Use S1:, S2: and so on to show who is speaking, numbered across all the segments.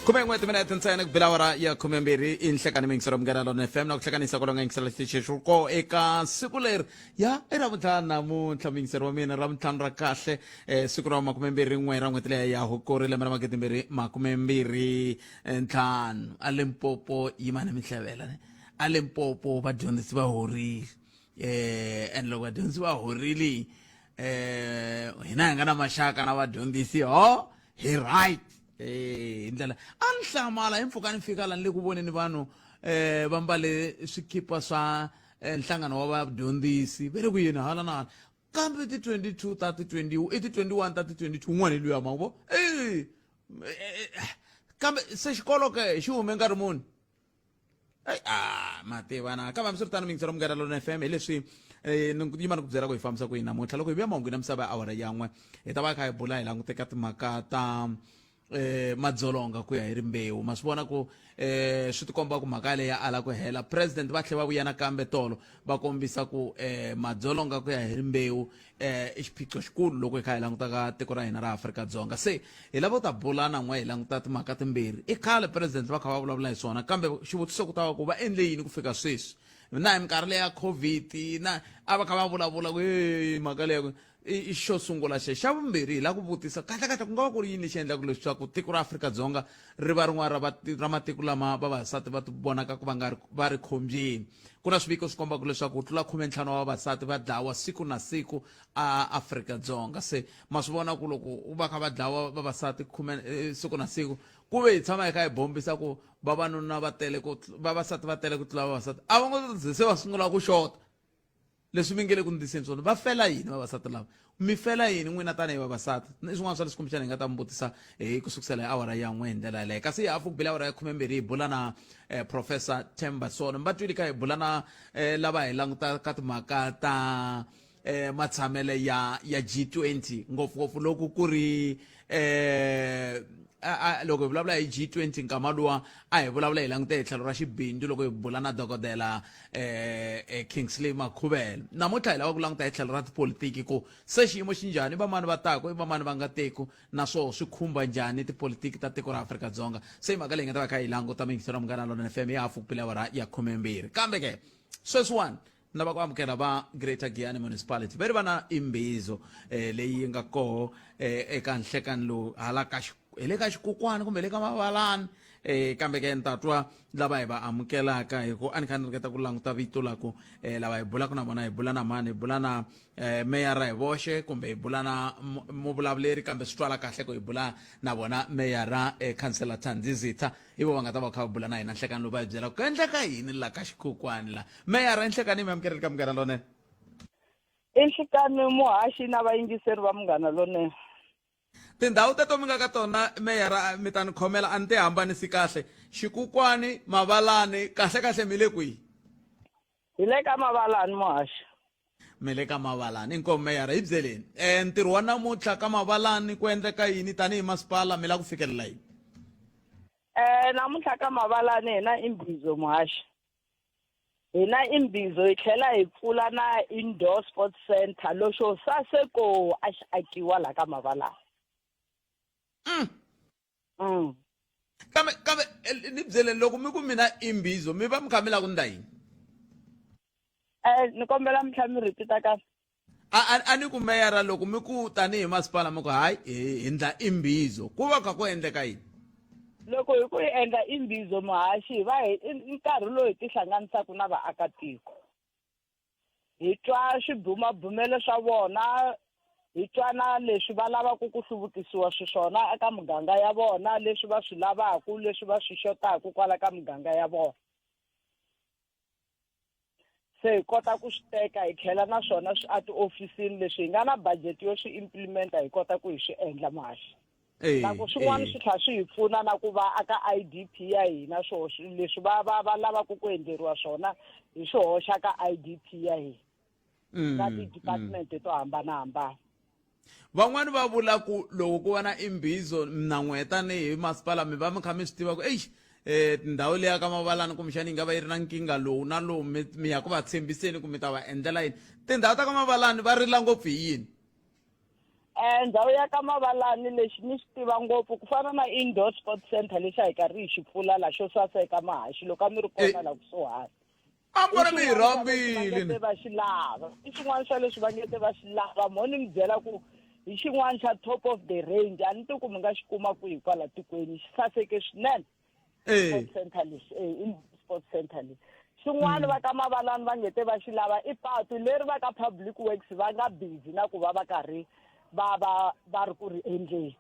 S1: Khumen'we timinete ntsena ku bela awara ya khumembirhi i nhlekani miyingiselo Munghana Lonene FM na ku hlekanisa kwalomu nga yingisela xitichi xi ko eka siku leri ya i Ravuntlhanu namuntlha muyingiseri wa mina Ravuntlhanu ra kahle eh, siku ra makumembirhi n'we ra n'hweti leya ya Hukuri lembe ra magidimbirhi makumembirhi ntlhanu a Limpopo yimani mihlevela ne a Limpopo vadyondzisi va horile eh and loko vadyondzisi va horile eh hina hi nga na maxaka na vadyondzisi ho hi right eh hi ndlela a ni hlamala hi mpfhuka ni fika la ni le ku voneni vanhu eh va mbale swikhipa swa eh, nhlangano wa vadyondzisi ve le ku yeni hala na hala kambe ti 22 ta ti 20 i ti 21 ta ti 22 un'wana hi luya ma vo eh, eh, kambe se xikolo ke xi hume nkarhi muni Ei, ah, ma tiva na kambe hambiswiritano miyingiselo Munghana Lonene FM hi leswi eh, ni yima ni ku byela ku hi fambisa ku yini namuntlha loko hi vuya mahungwini ya misava ya awara yan'we hi ta va hi kha hi bula hi languteka timhaka ta eh madzolonga ku ya hi rimbewu ma swi vona ku eh swi tikomba ku mhaka yaleyo ya ala ku hela president va tlhe va vuya nakambe tolo va kombisa ku eh madzolonga ku ya hi rimbewu eh i xiphiqo xikulu loko hi kha hi languta ka tiko ra hina ra Afrika-Dzonga se hi lava ku ta bula na n'we hi languta timhaka timbirhi i khale president va kha va vulavula hi swona kambe xivutiso ku ta va ku va endle yini ku fika sweswi na hi minkarhi leya covid na a va kha va vulavula ku e mhaka leya i xo sungula xe xa vumbirhi hi lava ku vutisa kahlekahle ku nga va ku ri yini lexi endlaka leswaku tiko ra Afrika-Dzonga ri va rin'wana ra ra matiko lama vavasati va vonaka ku va nga ri va ri khombyeni ku na swiviko swi kombaka leswaku ku tlula khumentlhanu wa vavasati va dlawa siku na siku a Afrika-Dzonga se ma swi vona ku loko va kha va dlawa vavasati khume eh, siku na siku ku ve hi tshama hi kha hi bombisa ku vavanuna va tele ku vavasati va tele ku tlula vavasati a va ngo ze se va sungula ku xota leswi mi nge le ku ndliseni swona va fela yini vavasati lava mi fela yini n'wina tanihi vavasati i swin'wana swa leswi kumbexana hi nga ta mi vutisa hi ku sukusela hi awara ya n'we hi ndlela yaleyo kasi hafu ku bile awara ya khumembirhi hi bula na eh, professor Themba Sono mi va twile ka hi bula na eh, lava hi langutaka timhaka ta eh, matshamele ya ya G20 ngopfungopfu loko ku ri eh loko hi vulavula hi G20 nkama luwa a hi vulavula hi langute hi tlhelo ra xibindzu loko hi bula na dokodela eh, eh Kingsley Makhuvele namuntlha hi lava ku languta hi tlhelo ra tipolitiki ku se xiyimo xi njhani vamani va taku i vamani va nga teku naswona swi khumba njhani tipolitiki ta tiko ra Afrika-Dzonga se mhaka leyi nga ta va kha yi languta miyingiselo Munghana Lonene FM ya hafu ku pila awara ya khumembirhi kambe ke sweswiwani ni lava ku amukela va Greater Giyani Municipality va ri va na imbizo eh, leyi yi nga koho eh, eka nhlekani lowu hala ka hi le ka xikukwani kumbe le ka mavalani eh, kambe ke ni ta twa lava hi va amukelaka hi ku a ni kha ni ringeta ku languta vito la ku eh, lava hi bulaka na vona hi bula na mani hi bula na eh, meyara hi voxe kumbe hi bula na muvulavuleri kambe swi twala kahle ku hi bula na vona meyara eh, khansela Thandi Zitha hi vo va nga ta va kha va bula na hina nhlekani lowu va hi byela ku endleka yini la ka xikhukwani la meyara enhlekani mi amukeleli ka Munghana Lonene.
S2: I nhlekani muhaxi na vayingiseri va Munghana Lonene.
S1: Tindhawu teto mi nga ka tona meyara mi ta ni khomela a ni ti hambanisi kahle xikukwani mavalani kahle kahle mi le kwihi?
S2: Hi le ka mavalani muhaxi.
S1: Mi le ka Mavalani. Inkomu meyara, hi byeleni. Eh, ntirho wa namuntlha ka Mavalani ku endleka yini tanihi masipala mi lava ku fikelela yini?
S2: Eh, namuntlha ka Mavalani hi na imbizo muhaxi. Hi na imbizo hi tlhela hi pfula na indoor sports center loxo saseko a xi akiwa la ka Mavalani.
S1: Kambe kambe eh, ni byeleni loko mi ku mina imbizo mi va mi kha mi lava ku ndla yini?
S2: Eh, ni kombela mi tlhela mi repeat-a kambe.
S1: A a a ni ku meyara loko mi ku tanihi masipala mi ku hayi hi hi ndla imbizo ku va kha ku endleka yini?
S2: Loko hi ku hi endla imbizo muhaxi hi va hi i nkarhi lowu hi tihlanganisaka na vaakatiko. Hi twa swibumabumelo swa vona, hi twa na leswi va lavaka ku hluvukisiwa xiswona eka muganga ya vona, leswi va swi lavaka, leswi va swi xotaka kwala ka muganga ya vona. Se hi kota ku swi teka hi tlhela na swona a tiofisini leswi hi nga na budget yo swi implementa hi kota ku hi swi endla muhaxi. Na ku swin'wana swi tlhela swi hi pfuna na ku va aka IDP ya hina swo leswi va va va lavaka ku endleriwa swona hi swi hoxa ka IDP ya hina na ti-department to hambanahambana.
S1: Van'wani va vula ku loko ku va na imbizo na n'wehe tanihi masipala mi va mi kha mi swi tiva ku eish eh tindhawu leya ka mavalani kumbexana yi nga va yi ri na nkingha lowu na lowu mi mi ya ku va tshembiseni ku mi ta va endlela yini tindhawu ta ka mavalani va rila ngopfu hi yini?
S2: Ndhawu ya ka Mavalani lexi ni xi tiva ngopfu ku fana na indoor sport center lexi a hi karhi hi xi pfula la xo saseka mahaxi loko a mi ri kona la kusuhani.
S1: A mi vona mi yi rhambile.
S2: Va xi lava i xin'wana xa leswi va nge te va xi lava mo ni mi byela ku hi xin'wana xa top of the range a ni tivi ku mi nga xi kuma kwihi kwala tikweni xi saseke swinene. Sports center lexi i sports center lexi xin'wana va ka Mavalani va nge te va xi lava i patu leri va ka public works va nga busy na ku va va karhi va va va ri ku ri endleni.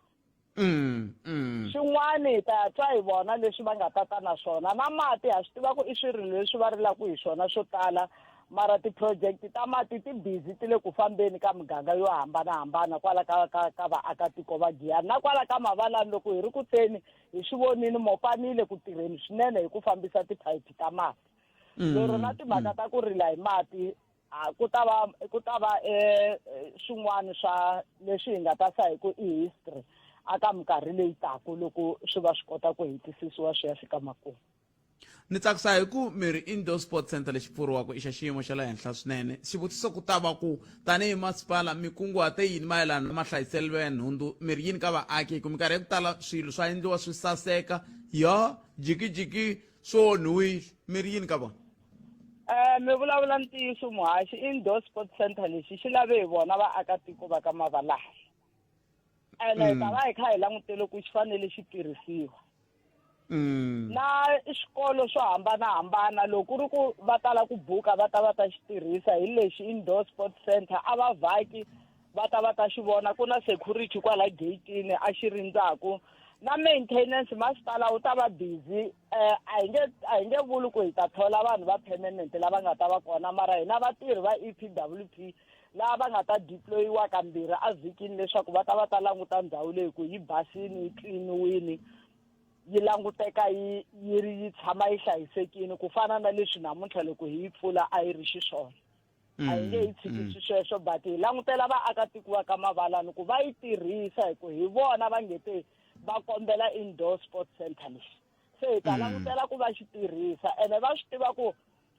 S2: Xin'wana hi ta twa hi vona leswi va nga ta ta na swona na mati ha swi tiva ku i swirilo leswi va rilaka hi swona swo tala mara ti-project ta mati ti busy ti le ku fambeni ka miganga yo hambanahambana kwala ka ka ka vaakatiko va Giyani na kwala ka Mavalani loko hi ri ku teni hi swi vonile mopanile ku tirheni swinene hi ku fambisa tiphayiphi ta mati. Lero na timhaka ta ku rila hi mati ku ta va ku ta va swin'wana swa leswi hi nga ta sa hi ku i history aka minkarhi leyi taku loko swi va swi kota ku hetisisiwa swi ya fika makumu.
S1: Ni tsakisa hi ku mi ri indoor sports center lexi pfuriwaka i xa xiyimo xa le henhla swinene. Xivutiso ku ta va ku tanihi masipala mi kunguhate yini mayelana na mahlayiselo ya nhundzu mi ri yini ka vaaki hi ku minkarhi ya ku tala swilo swa endliwa swi saseka ya jikijiki swi onhiwile mi ri yini ka vona?
S2: Mi vulavula ntiyiso muhaxi indoor sports center lexi xi lave hi vona vaakatiko va ka Mavalani ene hi ta va hi kha hi langutele ku xi fanele xi tirhisiwa. Na swikolo swo hambanahambana loko ku ri ku va tala ku buka va ta va ta xi tirhisa hi lexi indoor sports center a va vhaki va ta va ta xi vona ku na security kwala gate-ini a xi rindzaku na maintenance masipala wu ta va busy a hi nge a hi nge vuli ku hi ta thola vanhu va permanent lava nga ta va kona mara hina vatirhi va E_P_W_P lava va nga ta deployiwa kambirhi a vhikini leswaku va ta va ta languta ndhawu leyi ku yi basini yi tliniwini yi languteka yi yi ri yi tshama yi hlayisekile ku fana na leswi namuntlha loko hi yi pfula a yi ri xiswona. A hi nge yi tshiki xisweswo but hi langutela vaakatiko va ka Mavalani ku va yi tirhisa hi ku hi vona va nge te va kombela indoor sports center lexi. Se hi ta langutela ku va xi tirhisa ene va swi tiva ku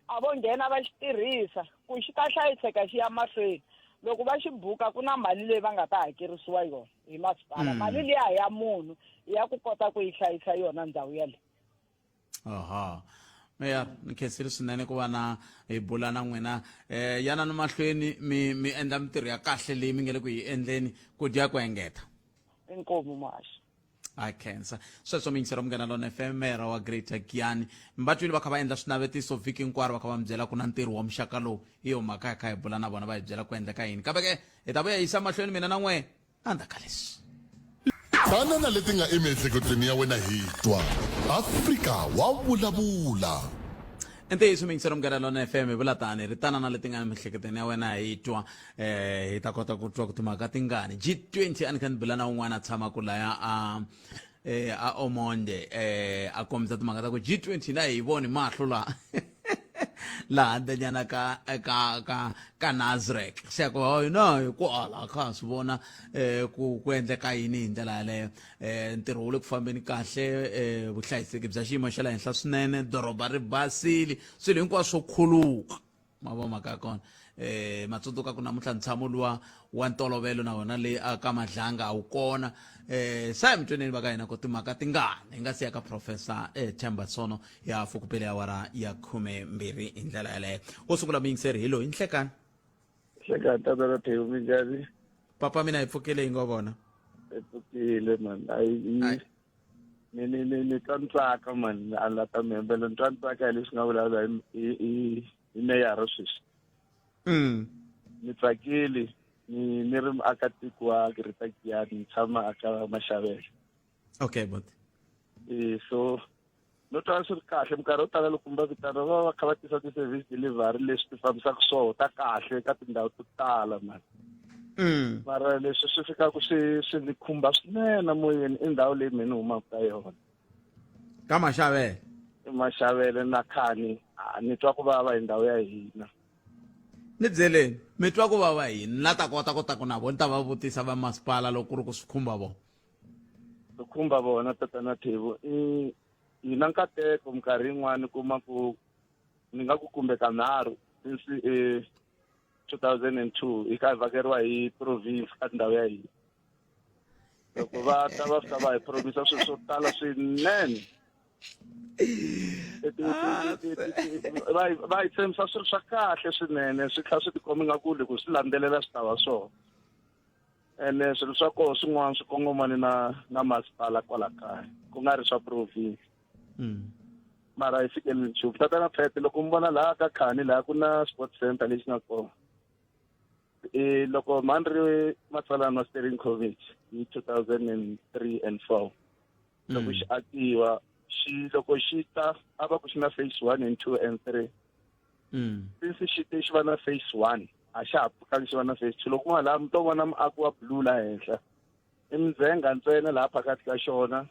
S2: a vo nghena va xi tirhisa ku xi ta hlayiseka xi ya mahlweni. Loko va xi buka ku na mali leyi va nga ta hakerisiwa yona hi masipala. Mali liya ya munhu ya ku kota ku yi hlayisa yona ndhawu yaleyo.
S1: Aha. Meya ni khensile swinene ku va na hi bula na n'wina yanani mahlweni mi mi endla mintirho ya kahle leyi mi nga le ku yi endleni ku dya ku engeta.
S2: Inkomu muhaxi.
S1: A khensa sweswo miyingisero Munghana Lona FM meyara wa Greater Giyani mi va twile va kha va endla swinavetiso vhiki hinkwaro va kha va mi byela ku na ntirho wa muxaka lowu hi yo mhaka hi kha hi bula na vona va hi byela ku endleka yini kambe ke hi ta vuya hi yisa mahlweni mina na n'we endzhaku ka leswi.
S3: Tana na leti nga emiehleketweni ya wena hi twa. Afrika wa vulavula.
S1: I ntiyiso miyingisero Munghana Lona FM hi vula tani ri tana na leti nga emiehleketweni ya wena hi twa hi ta kota ku twa ku timhaka tingani G20 a ni kha ni bula na un'wana a tshamaka laya a a Omonde a kombisa timhaka ta ku G20 na hi voni mahlo la laha handlenyana ka ka ka ka Nasrec se ku hayi na hi ku ala kha swi vona ku ku endleka yini hi ndlela yaleyo ntirho wu le ku fambeni kahle vuhlayiseki bya xiyimo xa le henhla swinene doroba ri basile swilo hinkwaswo khuluka ma vo mhaka ya kona ma tsundzuka ku namuntlha ntshamo luwa wa ntolovelo na wona leyi a ka Madlanga a wu kona sa hi mutweneni va ka hina ku timhaka tingani hi nga siya ka professor Themba Sono ya fukupele awara ya 12 hi ndlela yaleyo wo sungula muyingiseri hi loyi nhlekani.
S4: Nhlekani tatana Theo minjhani?
S1: Papa mina hi pfukile hi ngo vona.
S4: Hi pfukile man ayi ni ni ni ni twa ntsaka man a la ta mi hembela ni twa ntsaka hi leswi nga vulavula hi hi hi meyara sweswi. Ni tsakile ni ni ri muakatiko wa Greater Giyani ni tshama aka Mashavela.
S1: Okay but
S4: so no twa swi ri kahle minkarhi yo tala loko mi va vitana va va kha va tisa ti-service delivery leswi ti fambisaka swoho ta kahle ka tindhawu to tala mani. Mara leswi swi fikaka swi swi ni khumba swinene moyeni i ndhawu leyi mina ni humaka ka yona.
S1: Ka Mashavele.
S4: Mashavele na Khani ni twa ku vava hi ndhawu ya hina.
S1: Ni byeleni mi twa ku vava hi yini na ta kota ku ta ku na vona ta va vutisa va masipala loko ku ri ku swi khumba vona.
S4: Swi khumba vona tatana Thevo i hina nkateko minkarhi yin'wani kuma ku ni nga ku kumbe kanharhu since 2002 hi kha hi vhakeriwa hi province ka ndhawu ya hina. Loko va ta va fika va hi promisa swilo swo tala swinene. Va hi tshembisa swilo swa kahle swinene swi tlhela swi tikomba ingaku loko swi landzelela swi ta va swona. Ene swilo swa kona swin'wana swi kongomane na na masipala kwala kaya ku nga ri swa province. Mara hi fikeleli nchumu. Tatana Phete loko mi vona laha ka Khani laha ku na sports center lexi nga kona. E loko mhani ri matsalani wa steering committee hi 2003 and 4 loko xi akiwa xi loko xi ta a va ku xi na phase 1 and 2 and 3. Since xi te xi va na phase 1 a xa ha pfukangi xi va na phase 2. Loko ku nga laha mi to vona muako wa blue laha henhla i mindzhenga ntsena laha phakathi ka xona,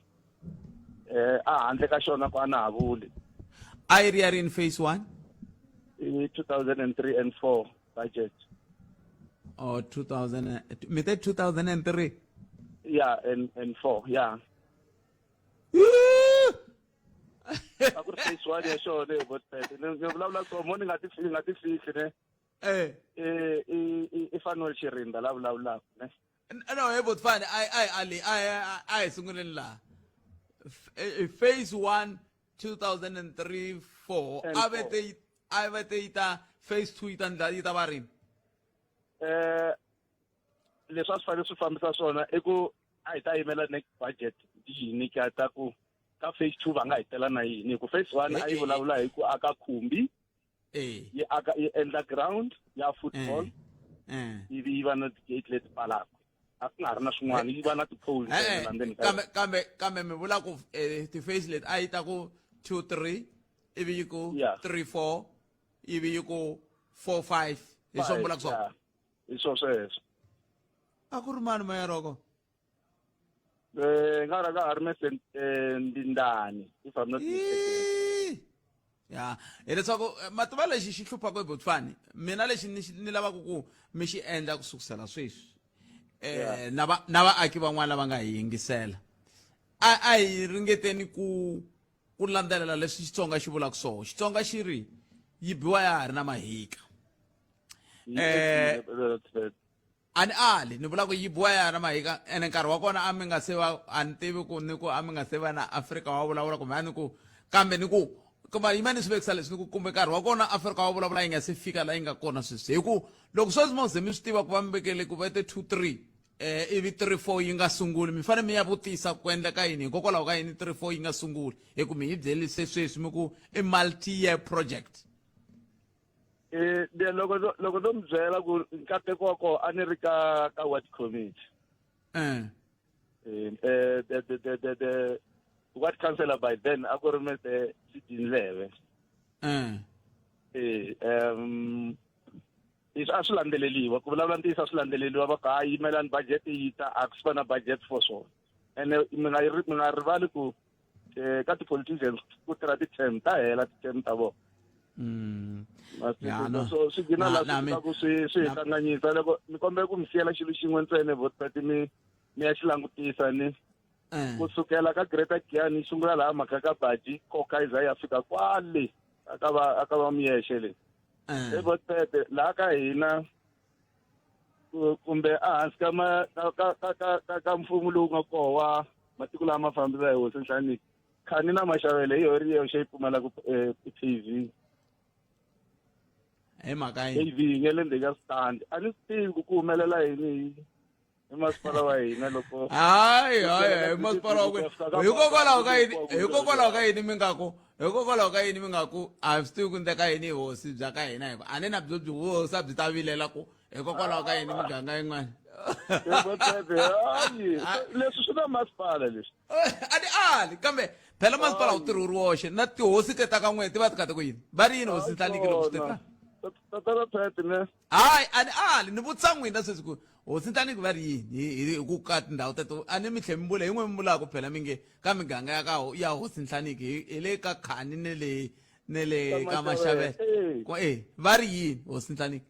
S4: a handle ka xona ku a na ha vuli.
S1: A yi ri ya rini phase 1?
S4: I 2003 and 4 budget.
S1: Oh, 2000, mi te 2003?
S4: Yeah, and 4, yeah. A ku ri phase 1 ya xona hi Botpet. Ni vulavula so mo ni nga ti nga ti fihli ne. I Fanuel Xirinda la vulavulaka ne.
S1: No, he Botfani, ai ali ai ai sunguleni laha. Phase 1 2003 4 a ve te a ve te yi ta phase 2 yi ta ndla yi ta va rini?
S4: Leswi a swi fanele swi fambisa swona i ku a hi ta yimela next budget yi hi nyiketa ku ka phase 2 va nga hi tela na yini, hi ku phase 1 a yi vulavula hi ku aka khumbi, yi aka yi endla ground ya football, ivi yi va na ti-gate leti pfalaka, a ku nga ri na swin'wana, yi va na ti-pole ntsena ndzeni ka
S1: Kambe kambe kambe mi vula ku ti-phase leti a yi ta ku 2 3 ivi yi ku 3 4 ivi yi ku 4 5, hi swo vulaka swona?
S4: Hi swo sweswo.
S1: A ku ri mani mayaroko?
S4: Nga ra ka ha ri mese Ndindani, if I'm not mistaken.
S1: Ya, hileswaku mativa lexi xi hluphaka hi Botswana, mina lexi ni lavaka ku mi xi endla ku sukusela sweswi, na va na vaaki van'wana lava nga hi yingisela, a hi ringeteni ku landzelela leswi Xitsonga xi vulaka swona. Xitsonga xi ri yi biwa ya ha ri na mahika. A ni ali ni vula ku yi biwa ya ha ri na mahika, ene nkarhi wa kona a mi nga se va, a ni tivi ku ni ku a mi nga se va na Afrika wa vulavula kumbe a ni ku, kambe ni ku kumbe yima ni swi vekisa leswi ni ku kumbe nkarhi wa kona Afrika wa vulavula yi nga se fika la yi nga kona sweswi. Hi ku loko sweswi mo ze mi swi tiva ku va mi vekele ku va te 2 3 ivi 3 4 yi nga sunguli, mi fanele mi ya vutisa ku endleka yini, hikokwalaho ka yini 3 4 yi nga sunguli, hi ku mi hi byeli se sweswi mi ku i multi year project.
S4: De loko loko no mi byela ku nkateko wa kona a ni ri ka ward committee. The ward councillor by then a ku ri Mr Sidinleve. Leswi a swi landzeleliwa, ku vulavula ntiyiso a swi landzeleliwa, va ku ha yimelani budget yi ta, a ku swi va na budget for swona. Ene mi nga mi nga rivali ku ka ti-politicians ku tirha ti-term, ta hela ti-term ta vona. So swi gina la swi ku swi swi hi kanganyisa. Loko ni kombela ku mi siyela xilo xin'we ntsena, vote mi mi ya xi langutisa ni kusukela ka Greater Giyani yi sungula laha mhaka ka Baji koka yi za ya fika kwale aka va Muyexe le. E Votpete laha ka hina kumbe ehansi ka ma ka ka ka ka mfumo lowu nga koho wa matiko lama fambisa hi hosi Nhlaniki, Khani na Maxavele hi yona ri yoxe yi pfumalaka TV.
S1: Hi mhaka yini?
S4: TV nge le ndzeni ka switandi. A ni swi tivi ku ku humelela yini hi masipala wa hina loko
S1: Hayi, hayi, hayi, masipala wa kwena. Hikokwalaho ka yini, hikokwalaho ka yini mi nga ku, hikokwalaho ka yini mi nga ku a swi tivi ku endleka yini hi hosi bya ka hina, hi ku a ni na byo byi hosi a byi ta vilela ku hikokwalaho ka yini miganga yin'wana.
S4: Hayi, leswi swi na masipala leswi.
S1: A ni ali, kambe phela masipala wu tirhi wu ri woxe na tihosi ke ta ka n'we ti va ti kate ku yini, va ri yini hosi Nhlaniki loko swi te tani?
S4: Tatana Phete ne.
S1: Hayi, a ni ali, ni vutisa n'wina sweswi ku hosi Nhlaniki va ri yini hi ku ka tindhawu teto. A ni mi tlhe mi vula hi n'we mi vulaka phela mi nge ka miganga ya ka ya hosi Nhlaniki hi le ka Khani ne le ne le ka Maxavele. Ku e va ri yini hosi Nhlaniki?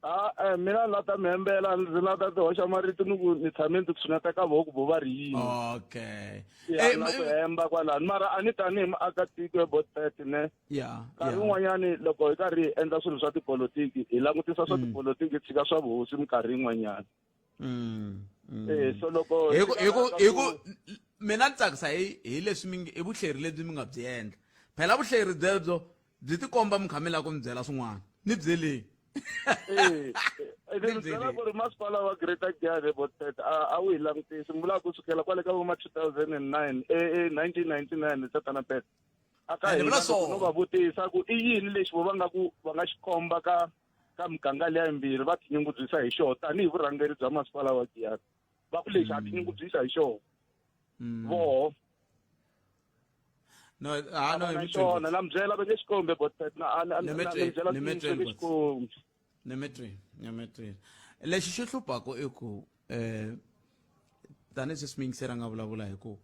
S4: A mina ni la ta mi hembela, ndzi la ta ti hoxa marito ni ku ni tshame ni ti tshuneta ka voko vo va ri yini.
S1: Okay.
S4: Ya na ku hemba kwalano, mara a ni tanihi muakatiko eBotpet ne. Nkarhi wun'wanyani loko hi karhi hi endla swilo swa tipolotiki hi langutisa swa tipolotiki hi tshika swa vuhosi minkarhi yin'wanyana. Eh, so loko
S1: Hi ku
S4: swi
S1: hi ku
S4: lava
S1: hi ku
S4: ku-
S1: mina ni tsakisa hi hi leswi mi nge- hi vuhleri lebyi mi nga byi endla phela vuhleri byebyo byi tikomba mi kha mi lava ku mi byela swin'wana ni byeleni
S4: Eh, eh,
S1: Ni
S4: ni byela
S1: byeleni.
S4: ku ri masipala wa Greater Giyani Botset a a wu hi langutisi mi vula kusukela kwale ka voma 2009 eh, eh, 1999 tatana Pet a ka
S1: Ene
S4: hina
S1: vula
S4: loko
S1: swona.
S4: no va vutisa ku i yini lexi vo va nga ku va nga xi komba ka ka miganga liya yimbirhi va tinyungubyisa hi xona tanihi vurhangeri bya masipala wa Giyani va ku lexi a tinyungubyisa hi xona voho
S1: no ha no
S4: va na
S1: hi
S4: xona na mi byela va nge xi kombe Botset na a- a-
S1: Ni mi
S4: na-
S1: twile,
S4: ni byela
S1: ni mi
S4: ntiyiso
S1: twile,
S4: nge xi kombi
S1: ni mi twile ni mi twile lexi xi hluphaku i ku um tanihi sweswi muyingiseri a nga vulavula hi ku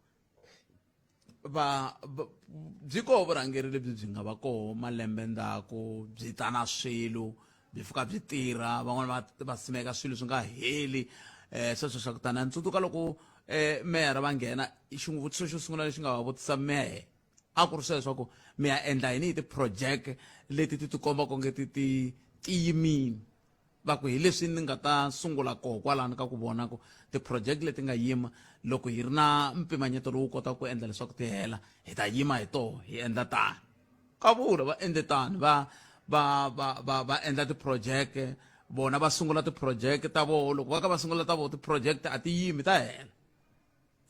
S1: va byi koho vurhangeri lebyi byi nga va koho malembe ndzhaku byi ta na swilo byi fika byi tirha van'wani va va simeka swilo swi nga heli um sweswo swa ku tani ni tsundzuka loko um meyara va nghena xivutiso xo sungula lexi nga va vutisa mehe a ku ri sweswo swa ku mi ya endla yini hi ti-project leti ti tikombaka onge ti ti ti yimile va ku hi leswi ni nga ta sungula koho kwalano ka ku vona ku ti-project leti nga yima loko hi ri na mpimanyeto lowu kotaka ku endla leswaku ti hela hi ta yima hi toho hi endla tani ka vula va endle tani va va va va va endla ti-project vona va sungula ti-project ta voho loko va ka va sungula ta voho ti-project a ti yimi ta hela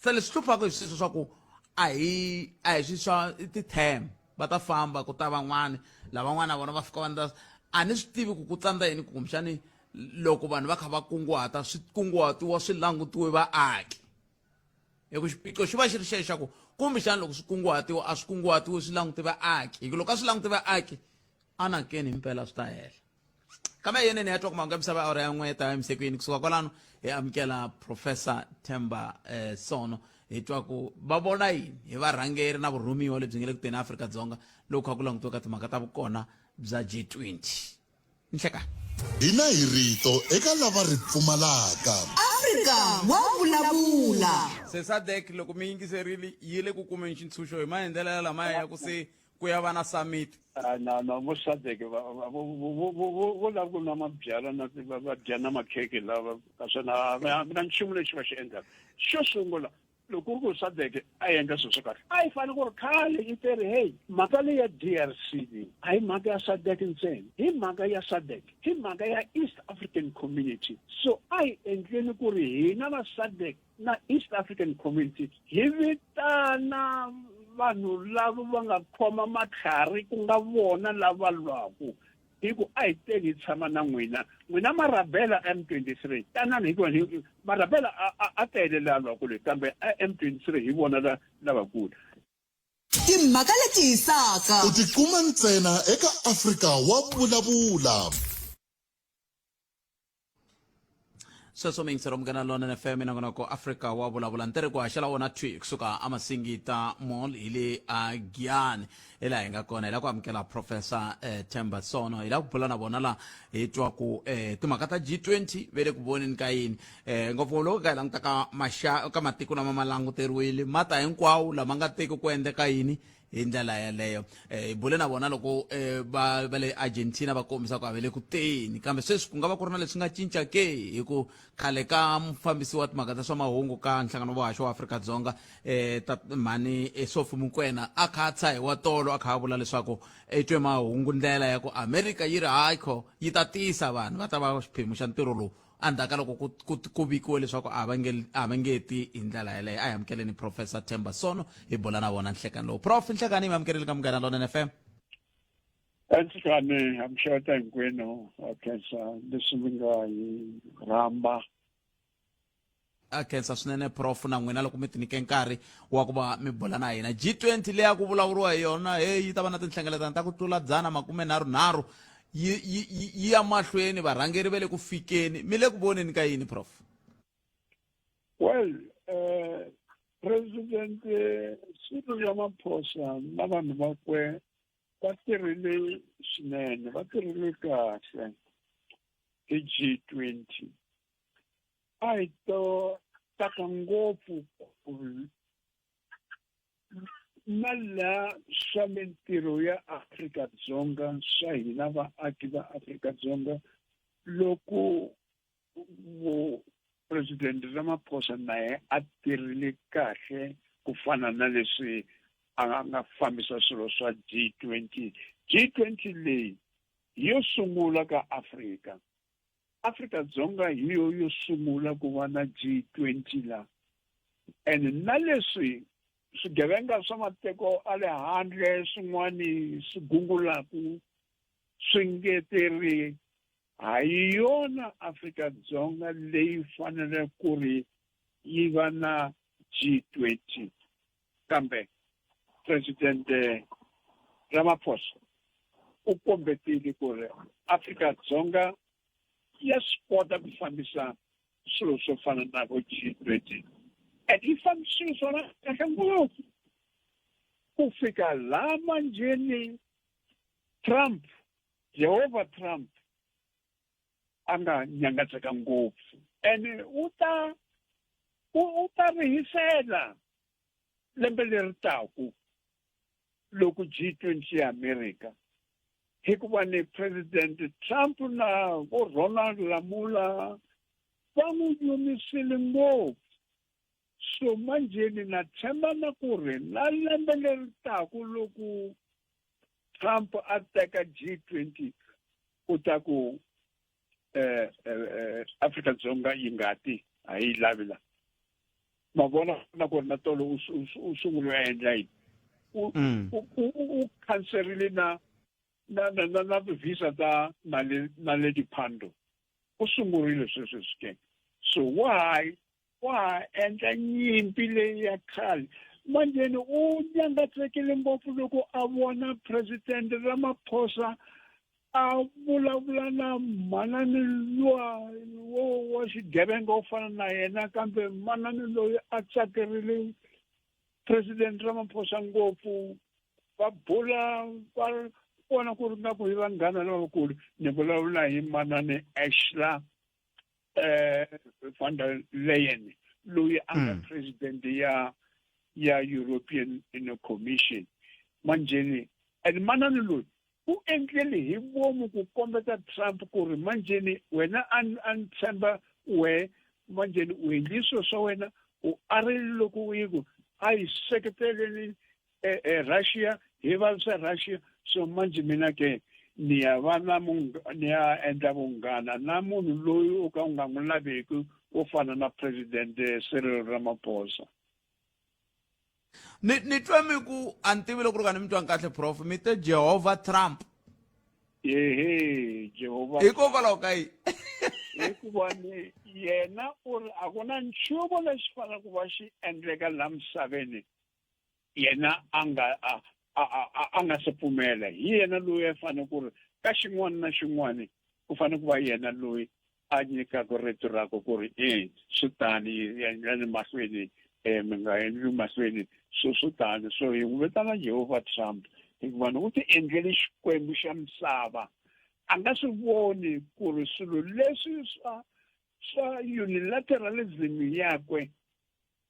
S1: Se leswi hluphaka hi sweswo swa ku a hi a hi swi swa i ti-term va ta famba ku ta van'wani lavan'wana na vona va fika va ndla a ni swi tivi ku ku tsandza yini ku kumbexani loko vanhu va kha va kunguhata swi kunguhatiwa swi langutiwe vaaki hi ku xiphiqo xi va xi ri xexo xa ku kumbexani loko swi kunguhatiwa a swi kunguhatiwi swi langute vaaki hi ku loko a swi langute vaaki anakeni himpela swi ta hela kambe yenene ya twa ku mahungu ya misava awara ya n'we ta emisekweni kusuka kwalano hi amukela professor Themba eh, Sono hi twa ku va vona yini hi varhangeri na vurhumiwa lebyi nga le ku teni Afrika-Dzonga loko kha ku langutiwa ka timhaka ta vukona bya G20 nhlekani
S3: Hina hi rito eka lava ri pfumalaka.
S5: Afrika wa vulavula.
S1: Se SADC loko mi yingiserile yi le ku kumeni xintshunxo hi maendlelo lamaya ya ku se ku ya va na summit
S6: Ah, na na vo SADC va va- vo vo- vo- vo- vo lava ku nwa mabyalwa na va va dya na makhekhe lava naswona a va na nchumu lexi va xi endlaka xo sungula loko ku ri ku SADC a yi endla swilo swa kahle a yi fanele ku ri khale yi teri hey mhaka leyi ya DRC leyi a hi mhaka ya SADC ntsena hi mhaka ya SADC hi mhaka ya East African Community so a hi endleni ku ri hina va SADC na East African Community hi vitana vanhu lava va nga khoma matlhari ku nga vona lava lwaku hi ku a hi teni hi tshama na n'wina n'wina marabela M23 tanani hikuva marabela a tele la lwaku leyi kambe M23 hi vona lavakulu
S5: Timhaka leti hisaka.
S3: U ti kuma ntsena eka Afrika wa Vulavula.
S1: Sweswo miyingisero Munghana Lonene FM nongonoko Afrika wa vulavula ntirho ku haxela wona thwi kusuka amasingita mall hi le a Giyani hi laha hi nga kona hi lava ku amukela Professor eh, Themba Sono hi lava ku bula na vona la hi twa ku eh, timhaka ta G20 ve le ku voneni ka yini eh, ngopfu loko ka hi languta ka maxa ka matiko lama ma languteriwile ma ta hinkwawo lama nga teki ku endleka yini Hi ndlela yeleyo eh, hi bule na vona loko eh, va va le Argentina va kombisa ku a va le ku teni kambe sweswi ku nga va ku ri na leswi nga cinca ke hi ku khale ka mufambisi wa timhaka ta swa mahungu ka nhlangano wa haxo wa Afrika-Dzonga eh, ta mhani eh, Sophie Mokoena a kha a tshahiwa tolo a kha a vula leswaku i twe mahungu ndlela ya ku America yi ri hayi kho yi ta tisa vanhu va ta va xiphemu xa ntirho lowu Endzhaku ka loko ku, ku, ku vikiwe leswaku a va nge, a va nge ti hi ndlela yeleyo. A hi amukeleni Professor Themba Sono hi bula na vona nhlekani lowu. Prof, nhlekani hi mi amukerile ka Munghana Lonene FM.
S6: Nhlekani, hamxota hinkwenu, ha khensa leswi mi nga hi rhamba.
S1: A khensa swinene Prof na n'wina loko mi tinyike nkarhi wa ku va mi bula na hina. G20 leyi a ku vulavuriwa hi yona, hey, yi ta va na tinhlengeletano ta ku tlula dzana makume nharhu nharhu. Yi yi yi ya mahlweni varhangeri va le ku fikeni mi le ku voneni ka yini prof
S6: Well, President Cyril Ramaphosa na vanhu vakwe va tirhile swinene, va tirhile kahle hi G20. A hi to tsaka ngopfu ku na laha swa mintirho ya Afrika-Dzonga swa hina vaaki va Afrika-Dzonga loko President Ramaphosa na yena a tirhile kahle ku fana na leswi a nga fambisa swilo swa G20. G20 leyi yo sungula ka Afrika. Afrika-Dzonga hi yo yo sungula ku va na G20 la. And na leswi swigevenga swa matiko a le handle swin'wani swi gungulaku swi ngeteri hi yona Afrika-Dzonga leyi fanele ku ri yi va na G20 kambe Presidente Ramaphosa u kombetile ku ri Afrika-Dzonga ya swi kota ku fambisa swilo swo fana na vo G20 and yi fambisile swona kahle ngopfu ku fika laha manjheni Trump Jehovah Trump a nga nyangatseka ngopfu ene u ta u ta rihisela lembe leri taku loko G20 ya America hikuva ni President Trump na vo Ronald Lamula va n'wi nyumisile ngopfu so manjheni na tshemba na ku ri na lembe leri taku loko Trump a teka G20 u ta ku eh, eh, eh Afrika Dzonga yi nga ti a yi lavi la ma vona na ku ri na tolo u sungule a endla yini u mm. u khanserile na na na na na visa ta Naledi Pandor u sungurile sweswo swi ke so why wa ha endla nyimpi leyi ya khale manjheni u nyangatsekile ngopfu loko a vona president Ramaphosa a vulavula na manani luwa wo wa xigevenga wo fana na yena kambe manani loyi a tsakerile president Ramaphosa ngopfu va bula va vona ku ri nga ku hi vanghana lavakulu ni vulavula hi manani Ashla eh van der Leyen loyi a nga mm. president ya ya European Commission manjheni and manani loyi u endlele hi vomu ku kombeta Trump ku ri manjheni wena a ni tshemba we manjheni u endli swilo swa wena u arile loko u yi ku a yi seketeleni eh, eh, Russia hi vavisa Russia so manje mina ke ni ya va na ni ya endla vunghana na munhu loyi u ka u nga n'wi laveki wo fana na president eh, Cyril Ramaphosa
S1: ni ni twe mi ku a ni tivi loko ri ka ni mi twa kahle prof mi te Jehovah Trump
S6: ehe Jehovah
S1: hikokwalaho ka yi
S6: hikuva ni yena u ri a ku na nchumu lexi faneleke ku va xi endleka laha misaveni yena a nga a a a nga se pfumela hi yena loyi a fanele ku ri ka xin'wana na xin'wana ku fanele ku va yena loyi a nyikaka rito rakwe ku ri e swi tani endlani mahlweni um mi nga endli mahlweni so swi tani so hi n'wi vitana Jehovah Trump hikuva ni u ti endlele xikwembu xa misava a nga swi voni ku ri swilo leswi swa swa unilateralism yakwe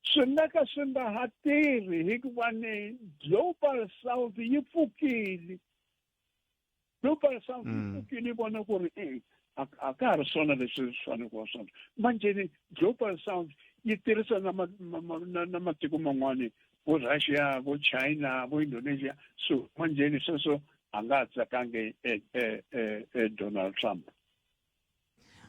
S6: swi nga ka swi nga ha tirhi hikuva ni global south yi pfukile global south yi mm. pfukile yi vona ku ri e a ka ha ri swona leswi swi fanele ku va swona manjheni global south yi tirhisa na na matiko man'wani vo Russia vo China vo Indonesia so manjheni sweswo a nga ha tsakangi e, e, e, Donald Trump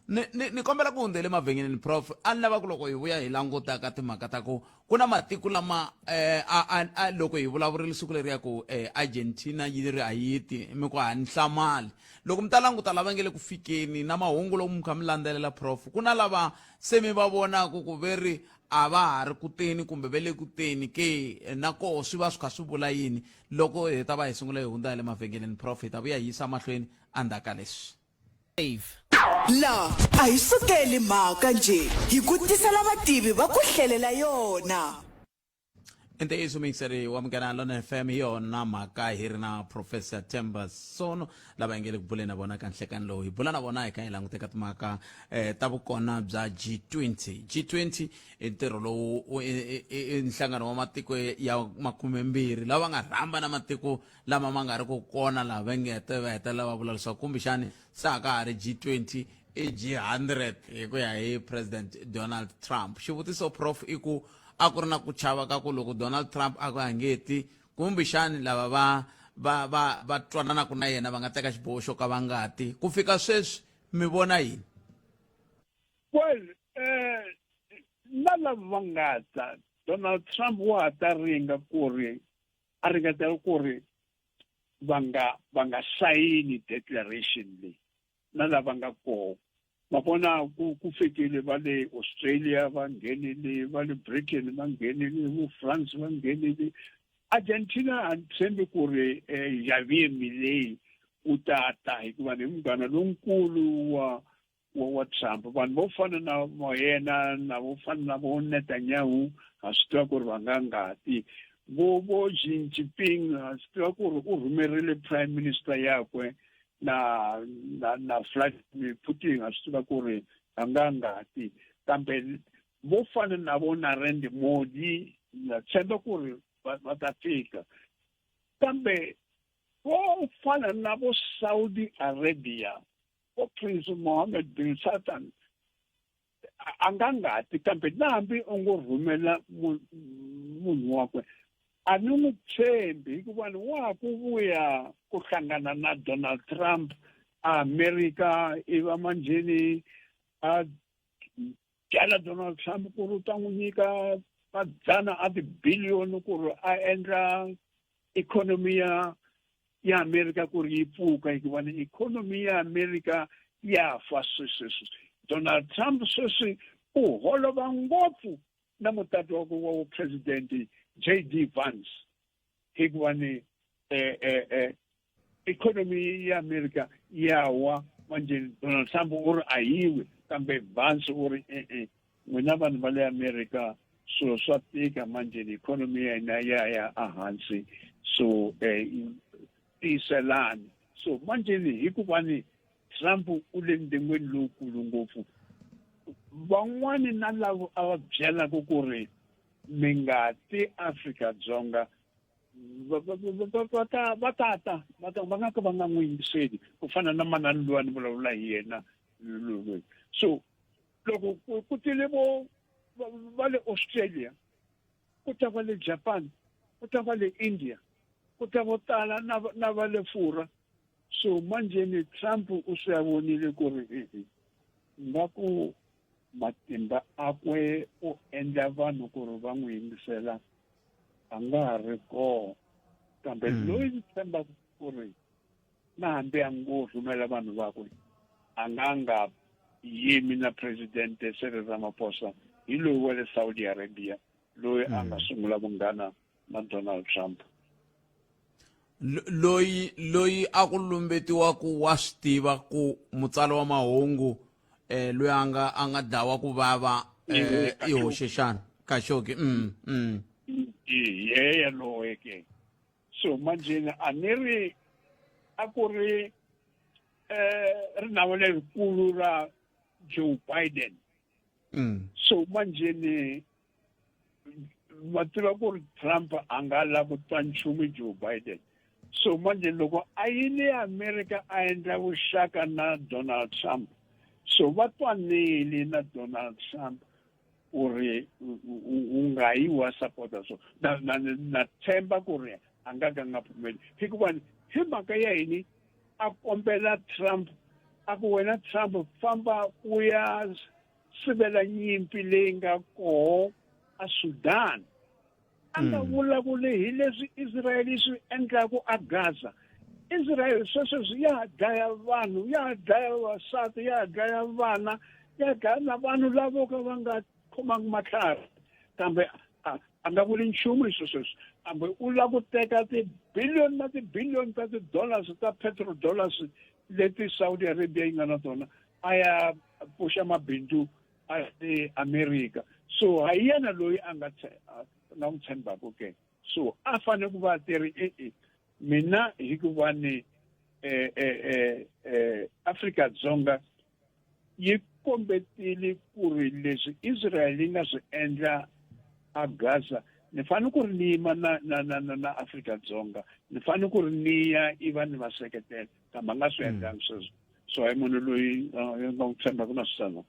S1: ni ni ni kombela ku hundzele mavhengeleni prof a ni lava ku loko hi vuya hi languta ka timhaka ta ku ku na matiko lama eh, a, a, a, loko hi vulavurile siku leriya ku eh, argentina yi ri a yi ti mi ku a ni hlamali loko mi ta languta lava nge le ku fikeni na mahungu loko mi kha mi landzelela prof ku na lava se mi va vonaku ku ve ri a va ha ri ku teni kumbe ve le ku teni ke na koho swi va swi kha swi vula yini loko hi ta va hi sungula hi hundza hi le mavhengeleni prof hi ta vuya hi yisa mahlweni endzhaku ka leswi
S5: La a hi sukeli mhaka njhe, hi ku tisela vativi va ku hlelela yona.
S1: I ntiyiso muyingiseri wa Munghana Lonene FM hi yona mhaka hi ri na Professor Themba Sono lava hi nge le ku buleni na vona ka nhlekani lowu hi bula na vona hi kha hi languteka timhaka eh, ta vukona bya G20 G20 i ntirho lowu i nhlangano wa matiko ya makhumembirhi lava nga rhamba na matiko lama ma nga ri ku kona laha va nge va hetelela va vula leswaku kumbexani se a ka ha ri G20 i G100 hi ku ya hi President Donald Trump. Xivutiso prof i ku a ku ri na ku chava ka ku loko Donald Trump a ku a nge ti kumbexani lava va va va va twananaka na yena va nga teka xiboho xo ka va nga ti. Ku fika sweswi mi vona yini?
S6: Well, eh na lava va nga ta Donald Trump wa ha ta ringa ku ri a ringetela ku ri va nga va nga sayini declaration leyi na lava nga kona ma vona ku ku fikile va le Australia va nghenile va le Britain va nghenile vo France va nghenile Argentina a ni tshembi ku ri eh, Javier Milei u ta ta hikuva ni munghana lonkulu wa wa wa Trump vanhu vo fana na vo yena na vo fana na vo Netanyahu ha swi tiva ku ri va nga ngati vo vo Xi Jinping ha swi tiva ku ri u rhumerile prime minister yakwe na na na Vladimir Putin ha swi tiva ku ri a nga ngati kambe vo fana na vo Narendra Modi na tshemba ku ri va va ta fika kambe vo fana na vo Saudi Arabia vo Prince Mohammed bin Satan a nga ngati kambe na hambi u ngo rhumela munhu wakwe a ni n'wi tshembi hikuva ni wa ha ku vuya ku hlangana na Donald Trump aAmerika iva manjheni a byela Donald Trump ku ri u ta n'wi nyika madzana a tibiliyoni ku ri a endla ikhonomi ya ya Amerika ku ri yi pfuka hikuva ni ikhonomi ya Amerika ya fa sweswi Donald Trump sweswi u holova ngopfu na mutati wakwe wa vupresidente JD Vance hikuva ni eh, eh, eh, ikhonomi ya Amerika ya wa manje Donald Trump u ri a yiwi kambe Vance u ri e-e n'wina vanhu va le Amerika swilo swa tika manje ikhonomi ya hina ya ya ehansi so eh, tiyiselani so manje hikuva ni Trump u le ndzingweni lowukulu ngopfu van'wani na lavo a va byelaka ku ri mi nga ti Afrika-Dzonga va ta va ta ta va ta va nga ka va nga n'wi yingiseli ku fana na manani luwa ni vulavula hi yena loyi so loko ku tile vo va le Australia ku ta va le Japan ku ta va le India ku ta vo tala na na va le Fura so manjeni Trump u swi ya vonile ku ri nga ku matimba akwe u endla vanhu ku ri va n'wi yingisela a nga ha ri kona kambe loyi ndzi tshembaka ku ri na hambi a ngo rhumela vanhu vakwe a nga nga yimi na presidente Cyril Ramaphosa hi loyi wa le Saudi Arabia loyi a nga sungula vunghana na Donald Trump
S1: loyi loyi a ku lumbetiwa ku wa swi tiva ku mutsari wa mahungu eh loyi a nga a nga dlawa ku vava eh i hoxe xana Khashoggi mm mm
S6: ye yaloye ke so manjeni a ni ri a ku ri eh rinawo lerikulu ra Joe Biden mm. so manjeni va tiva ku ri Trump a nga lavi ku twa nchumu Joe Biden so manje loko a yile America a endla vuxaka na Donald Trump so va twanile na Donald Trump ku ri u nga yi wa sapota so na na na tshemba ku ri a nga ka nga pfumeli hikuva hi mhaka ya yini a kombela Trump a ku wena Trump famba u ya sivela nyimpi leyi nga koho a Sudan a nga mm. vulavuli hi leswi Israel yi swi endlaku a Gaza Israel sweswo swi ya dlaya vanhu ya dlaya vavasati ya dlaya vana ya dlaya na vanhu lavo ka va nga khomangi matlhari kambe a nga vuli nchumu hi sweswo sweswi kambe u lava ku teka tibiliyoni na tibiliyoni ta ti-dollars ta petrol dollars leti Saudi Arabia yi nga na tona a ya pfuxa mabindzu a le America so ha yena loyi a nga nga n'wi tshembaka ke so a fanele ku va ti ri e-e mina hikuva ni eh, eh, eh, eh, Afrika Dzonga yi kombetile ku ri leswi Israel yi nga swi endla a Gaza ni fanele ku ri ni yima na na na na, na Afrika Dzonga ni fanele ku ri ni ya iva ni va seketela kambe a nga swi endlangi sweswo. So a hi munhu loyi nga n'wi tshembaka na swisana.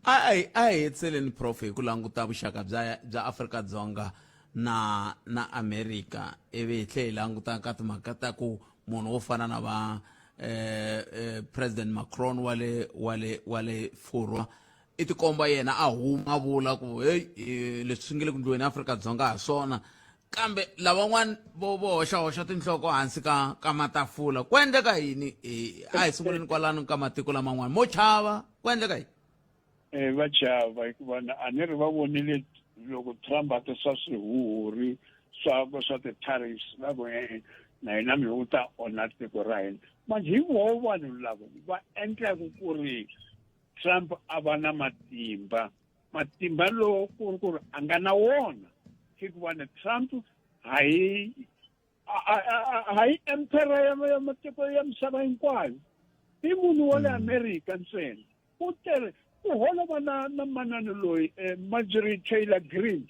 S1: A a hi hetseleni prof hi ku languta vuxaka bya bya Afrika-Dzonga na na America ivi hi tlhe hi languta ka timhaka ta ku munhu wo fana na va eh, eh, President Macron wa le wa le wa le Furwa i tikomba yena a huma vula ku hey eh, leswi swi nge le ku ndliweni Afrika-Dzonga ha swona kambe lavan'wana vo vo hoxahoxa tinhloko hansi ka ka matafula ku endleka yini eh, a hi sunguleni kwalano ka matiko laman'wana mo chava ku endleka yini
S6: eh va chava hikuva a ni ri va vonile loko Trump a tisa swihuhuri swa swa ti-tariffs va ku e na hina mi u ta onha tiko ra hina manje hi voho vanhu lava va endlaku ku ri Trump a va na matimba matimba lowo ku ri ku ri a nga na wona hikuva ni Trump hayi hayi emperor ya matiko ya misava hinkwayo i munhu wa le mm. America ntsena u tere u holova na na manana loyi eh, Marjorie Taylor Greene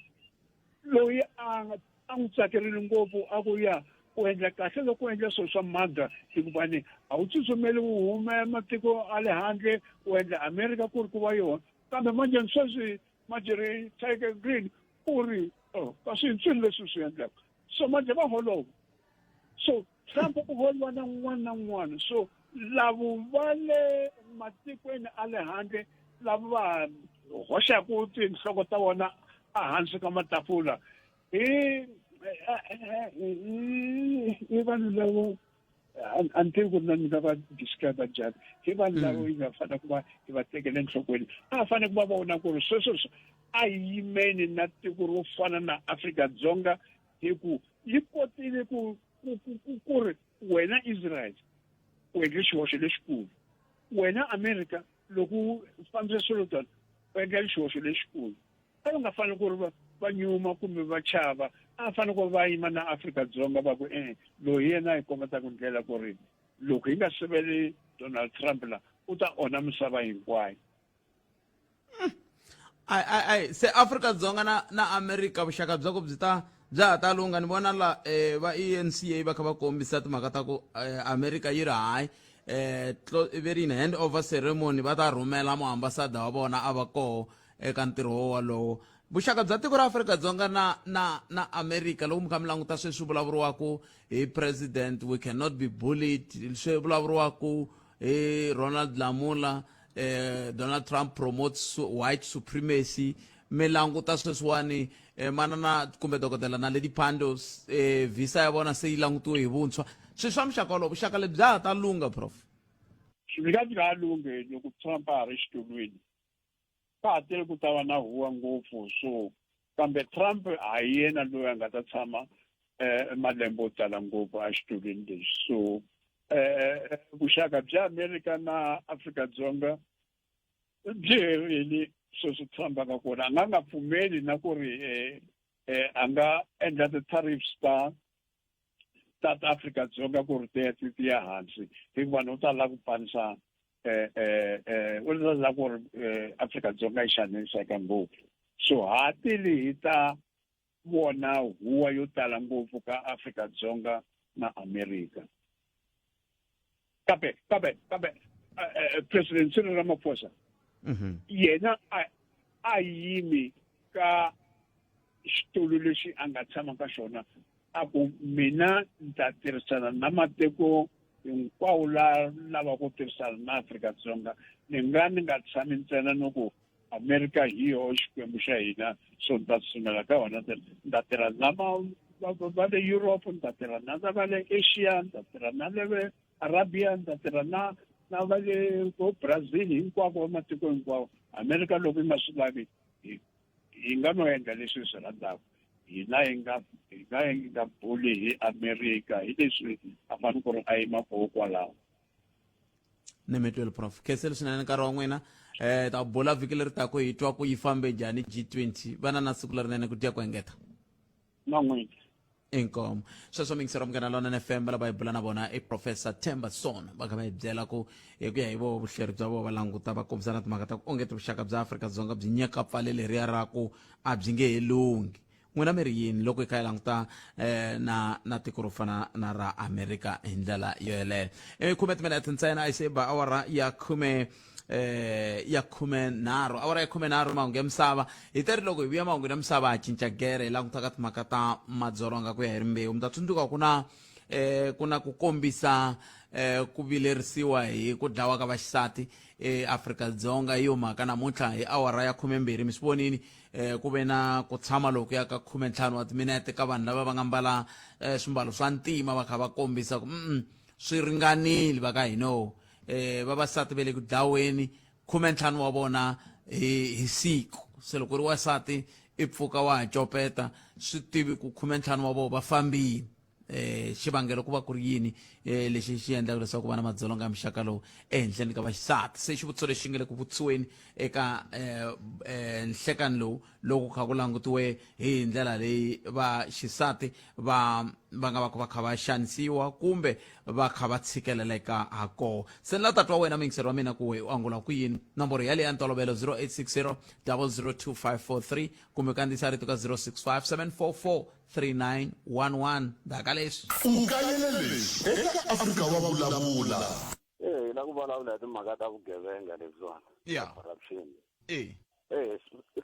S6: loyi a a n'wi tsakerile ngopfu a ku ya u endla kahle loko u endla swilo swa mandla hikuva ni a wu tsutsumeli wu huma matiko a le handle u endla america ku ri ku va yona kambe manjheni sweswi Marjorie Taylor Greene u ri oh, kasi i ntswini leswi swi endlaka so manje va holova so Trump u holova na un'wana na un'wana so lavo va le matikweni a le handle lava va hoxaka tinhloko ta vona ehansi ka matafula hi hi vanhu lavo a ni tivi ku ri na ni nga va describe njhani hi vanhu lava mm. yi nga fanele ku va hi va tekele enhlokweni a fanele ku va vona ku ri sweswo a yimeni na tiko ro fana na Afrika-Dzonga hi ku yi kotile ku ku ku ku ri wena Israel u endle xihoxo lexikulu wena America loko u fambisa swilo tona u endla xihoxo lexikulu a va nga fanele ku ri va va nyuma kumbe va chava a fanele ku va yima na Afrika-Dzonga va ku e loyi yena hi kombetaka ndlela ku ri loko hi nga siveli Donald Trump la u ta onha misava hinkwayo
S1: ai ai ai se Afrika-Dzonga na na America vuxaka bya ku byi ta bya ha ta lungha ni vona la eh, va ENCA va kha va kombisa timhaka ta ku eh, America yi ri hayi eh ve ri yini hand over ceremony va ta rhumela muambasada wa vona a va koho eka ntirho wolowo vuxaka bya tiko ra Afrika-Dzonga na na na America loko mi kha mi languta sweswi vulavuriwaka hi president we cannot be bullied swi vulavuriwaka hi Ronald Lamola eh, Donald Trump promotes white supremacy mi languta sweswiwani eh, manana kumbe dokodela na Lady Pando eh, visa ya vona se yi langutiwe hi vuntshwa swilo swa muxaka wolowo vuxaka lebyi bya ha ta lungha prof
S6: swi nga byi nga lunghi loko Trump a ha ri xitulwini ka ha tele ku ta va na huwa ngopfu so kambe Trump a hi yena loyi a nga ta tshama eh, malembe yo tala ngopfu exitulwini lexi so eh, vuxaka bya Amerika na Afrika-Dzonga byi herile sweswi Trump a nga kona a nga nga pfumeli na ku ri eh, eh, a nga endla ti-tariffs ta ta ta Afrika-Dzonga ku ri ti ya ti ya hansi hikuva u ta lava ku panisa eh, eh, eh, u ta lava ku ri eh, Afrika-Dzonga yi xaniseka ngopfu so ha tili hi ta vona huwa yo tala ngopfu ka Afrika-Dzonga na Amerika kambe kambe kambe eh, eh, President Cyril Ramaphosa yena a a yimi ka xitulu lexi a nga tshama ka xona a ku mina ni ta tirhisana na matiko hinkwawo la lava ku tirhisana na Afrika-Dzonga ni nga ni nga tshami ntsena ni ku Amerika hi yoho xikwembu xa hina so ni ta tsutsumela ka yona ni ta tirha na va le Europe ni ta tirha na va le Asia ni ta tirha na le Arabia ni ta tirha na na va le vo Brazil hinkwako va matiko hinkwawo Amerika loko yi nga swi lavi hi nga no endla leswi hi swi rhandzaka hina hi nga hi nga hi nga buli hi Amerika hi leswi a fanele ku ri a yima koho kwalaho
S1: ni mi twile prof khenseli swinene nkarhi wa n'wina eh ta bula vhiki leri taku hi twa ku yi fambe njhani G20 vana na siku lerinene ku dya ku engeta
S6: na n'wina
S1: inkomo sweswo mingisero munghana lonene fm lava hi bula na vona i professor Themba Son va kha va hi byela ku hi ku ya hi vo vuhleri bya vona va languta va kombisana timhaka ta ku onge vuxaka bya Afrika-Dzonga byi nyaka pfale leriya ra ku a byi nge he lunghi N'wina mi ri yini loko hi kha hi languta um na na tiko ro fana na ra Amerika hi ndlela yo yeleyo? I khume timinete ntsena a yi se ba awara ya khume ya 13, awara ya 13. Mahungu ya misava hi teri loko hi vuya mahungu ya misava ha cinca gere hi languta ka timhaka ta madzolonga ku ya hi rimbewu. Mi ta tsundzuka ku na ku na ku kombisa ku vilerisiwa hi ku dlawa ka vaxisati eAfrika-Dzonga. Hi yo mhaka namuntlha hi awara ya 12 mi swi vonini ku ve na ku tshama loku ya ka 15 wa timinete ka vanhu lava va nga mbala swimbalo swa ntima va kha va kombisa ku swi ringanile va ka hino vavasati va le ku dlaweni 15 wa vona hi siku. Se loko ri wasati i pfuka wa ha copeta swi tivi ku 15 wa vona va fambile. Xivangelo ku va ku ri yini lexi xi endlaka leswaku va na madzolonga ya muxaka lowu ehenhleni ka vaxisati? Se xivutiso lexi nga le ku vutisiweni eka nhlekani lowu loko kha ku langutiwe hi ndlela leyi vaxisati va va nga va va kha va xanisiwa kumbe va kha va tshikeleleka ha koho. Se ni la tatwa wena muyingiseri wa mina ku we u angula ku yini. Nomboro yaleyo ya ntolovelo 0860 002543 kumbe kandziyisa rito ka 065 744 3911. Ndzhaku leswi
S3: U kayele leswi eka Afrika wa Vulavula.
S4: Eh, hi la ku vulavula hi timhaka ta vugevenga lebyiwani. Corruption. Eh,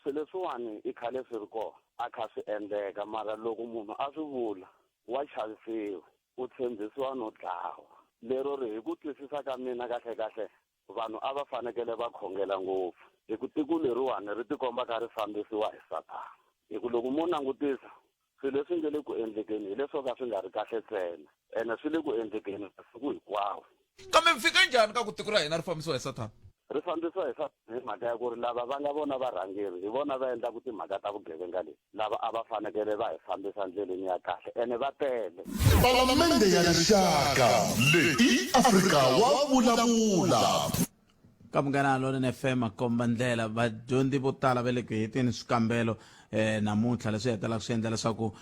S4: swilo leswiwani i khale swi ri kona, a kha swi endleka, mara loko munhu a swi vula wa chavisiwa, u tshembisiwa no dlawa. Lero ri hi ku twisisa ka mina kahle kahle vanhu a va fanekele va khongela ngopfu, hi ku tiko leriwani ri tikomba kha ri fambisiwa hi Sathana. Hi ku loko mo langutisa swilo leswi nge le ku endlekeni hi leswo ka swi nga ri kahle ntsena, ene swi le ku endlekeni masiku hinkwawo.
S1: Kambe mi fika njhani ka ku tiko ra hina ri fambisiwa hi Sathana?
S4: Ri fambisiwa hi Sathana hi mhaka ya ku ri lava va nga vona varhangeri hi vona va endlaka timhaka ta vugevenga leti. Lava a va fanekele va hi fambisa ndleleni ya kahle ene va tele.
S3: Palamende ya Rixaka leyi i Afrika wa Vulavula.
S1: Ka Munghana Lonene FM a komba ndlela. Vadyondzi vo tala va le ku heteni swikambelo namuntlha, leswi hetelelaka swi endla leswaku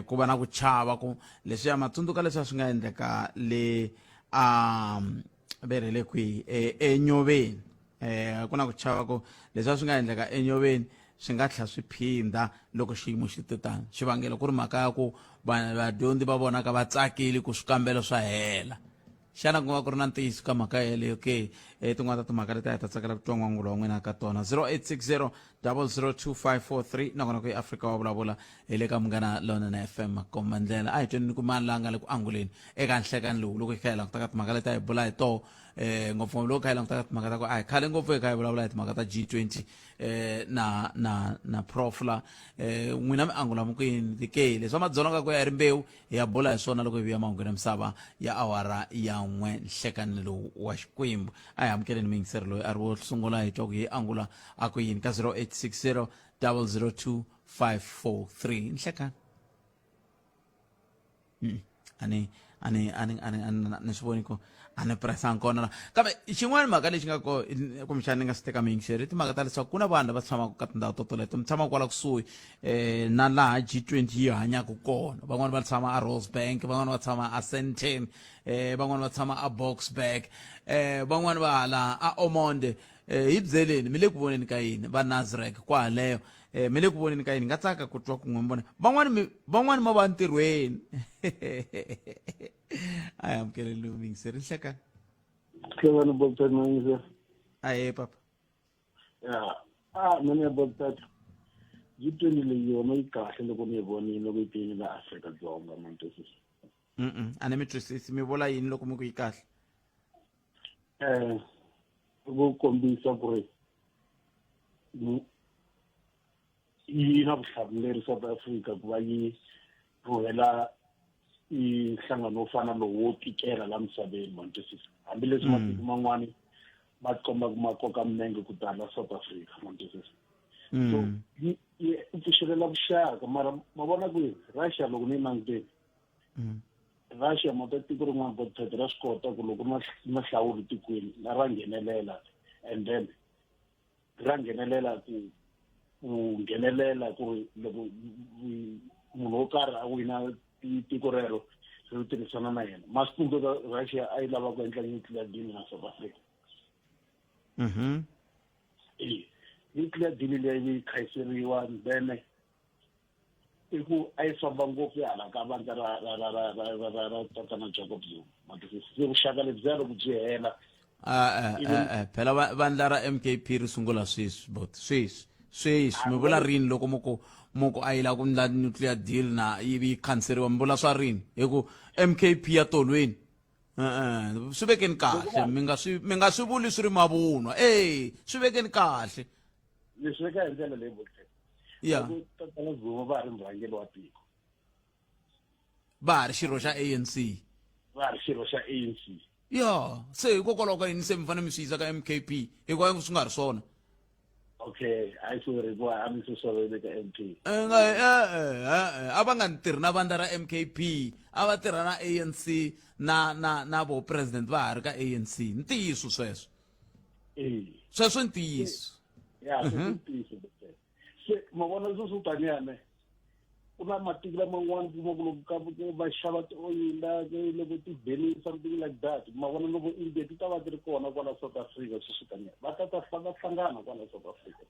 S1: ku va na ku chava ku leswiya matsundzuka leswiya swi nga endleka le a ve ri le kwihi eNyoveni. Ku na ku chava ku leswiya swi nga endleka eNyoveni swi nga tlhela swi phindha loko xiyimo xi te tano. Xivangelo ku ri mhaka ya ku vadyondzi va vonaka va tsakile ku swikambelo swa hela. Xana ku nga va ku ri na ntiyiso ka mhaka yeleyo ke? Tin'wana ta timhaka leti a hi ta tsakela ku twa n'wangulo wa n'wina ka tona. 0860 002543 nakona ku Afrika wa Vulavula hi le ka Munghana Lonene FM Makomba Ndlela. A hi tweni ni ku mani la nga le ku anguleni eka nhlekani lowu loko hi kha hi languta ka timhaka leti a hi bula hi toho ngopfungopfu loko kha hi languta ka timhaka ta ku a hi khale ngopfu hi kha hi vulavula hi timhaka ta G20 na na na prof la n'wina mi angula mi ku yini ke leswa madzolonga ku ya hi rimbewu? Hi ya bula hi swona loko hi vuya mahungwini ya misava ya awara ya 1 nhlekani lowu wa Xikwembu. A hi amukeleni muyingiseri loyi a ri wo sungula hi twa ku hi angula a ku yini ka 0860 002 543. Nhlekani. Ani ani ani ani ani ni swi voni ku a ni pressanga kona la. Kambe xin'wana mhaka lexi nga ko kumbexana ni nga swi teka muyingiseri i timhaka ta leswaku ku na vanhu lava tshamaka ka tindhawu to toleto, mi tshama kwala kusuhi na laha G20 yi hanyaka kona. Van'wani va tshama a Rosebank, van'wani va tshama a Sandton, van'wani va tshama a Boksburg, van'wani va hala a Omonde. Hi byeleni mi le ku voneni ka yini va Nasrec kwahaleyo, mi le ku voneni ka yini? Nga tsaka ku twa kun'we mi vona van'wani mi van'wani ma va ntirhweni. A hi amukeleni muyingiseri. Nhlekani.
S4: Hlekani Bobcat muyingiseri.
S1: Ahe papa.
S4: Ya, a mina ya Bobcat G20 leyi yona yi kahle loko ni yi vonile loko yi tini la Afrika Dzonga ma twisisa.
S1: A ni mi twisisi, mi vula yini loko mi ku yi kahle?
S4: Ku kombisa ku ri yi na vutihlamuleri South Africa ku va yi rhurhela i nhlangano wo fana lowu wo tikela la misaveni ma twisisa, hambileswi matiko man'wani ma kombaka ma koka minenge ku tala South Africa ma twisisa. So yi pfuxelela vuxaka, mara ma vona ku Russia loko ni yi langutile Russia mata tiko rin'wana Botpet ra swi kota ku loko na nhlawulo tikweni ra nghenelela, and then ra nghenelela ku ku nghenelela ku ri loko munhu wo karhi a wina tiko rero ri tirhisana na yena. Ma swi tsundzuka Russia a yi lava ku endla nuclear deal na South Africa. E nuclear deal leyi yi khayiseriwa, then I ku a yi famba ngopfu ya hala ka vandla ra ra ra ra ra ra ra ra tatana Jacob Zuma ma twisisa se vuxaka lebyiya loko byi hela
S1: e-e phela vandla ra MKP ri sungula sweswi bot sweswi sweswi mi vula rini loko mi ku mi ku a yi lava ku ndla nuclear deal na yi yi khanseriwa mi vula swa rini hi ku MKP ya tolweni e-e swi vekeni kahle mi nga swi mi nga swi vuli swi ri mavunwa e swi vekeni kahle
S4: ni swi veka hi ndlela leyi bot
S1: ya
S4: loko tatana Zuma va ha ri murhangeri wa tiko
S1: va ha ri xirho xa ANC
S4: va ha ri xirho xa ANC
S1: ya se hikokwalaho ka yini se mi fanele mi swi yisa ka MKP hikuva swi nga ri swona
S4: okay hayi sorry hikuva a mi swi swavele ka MP
S1: nga e a va nga tirhi na vandla ra MKP a va tirha na ANC na na na vo president va ha ri ka ANC ntiyiso sweswo
S4: eh
S1: sweswo ntiyiso
S4: ya sweswo ntiyiso se ma vona leswo swo taniya ne ku na matiko laman'wana kuma ku loko ka va xava tioyila loko ti-veni something like that ma vona loko india ti ta va ti ri kona kwala South Africa sweswi taniya va ta ta va hlangana kwala South Africa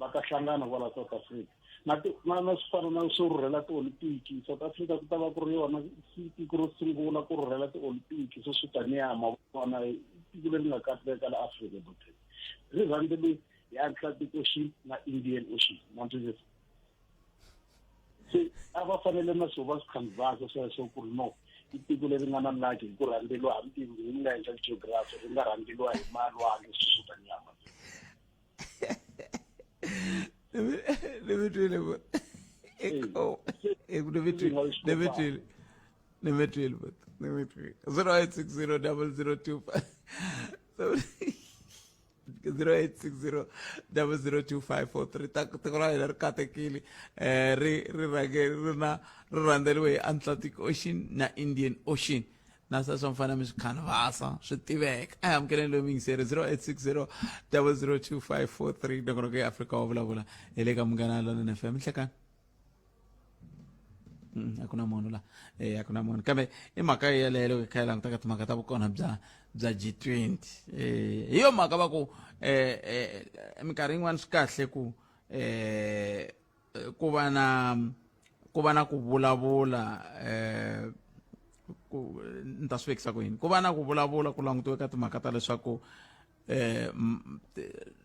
S4: va ta hlangana kwala South Africa na ti na na swi fana na swo rhurhela tiolimpiki South Africa ku ta va ku ri yona tiko ro sungula ku rhurhela tiolimpiki sweswi taniya ma vona tiko leri nga katseka la Afrika ri rhandzele hi Atlantic Ocean na Indian Ocean ma twisisa se a va fanele na swo va swi canvasa sweswo ku ri no i tiko leri nga na lucky hi ku rhandzeliwa hambi ri nga endla geography ri nga rhandzeliwa hi malwandle sweswo swo taniya
S1: ni mi twile ku ni mi twile ni mi twile ni mi twile but ni mi twile 0860 002 0860 002 tiko ra hina ri katekile um ri ri rhange ri na ri rhandzeriwe hi Atlantic Ocean na Indian Ocean na sweswo mi fanele mi swi khanvasa swi tiveka a hi amukeleni loyi muyingiseri 0860 002543 nongonoko ya Afrika wa vulavula hi le ka Munghana Lonene FM nhlekani a ku na munhu la eh a ku na munhu kambe i mhaka yeleyo loko hi kha hi languta ka timhaka ta vukona bya bya G20 eh hi yo mhaka va ku eh, eh minkarhi yin'wana swi kahle ku eh ku va na ku va na ku vulavula eh ku ni ta swi vekisa ku yini ku va na ku vulavula ku langutiwe ka timhaka ta leswaku eh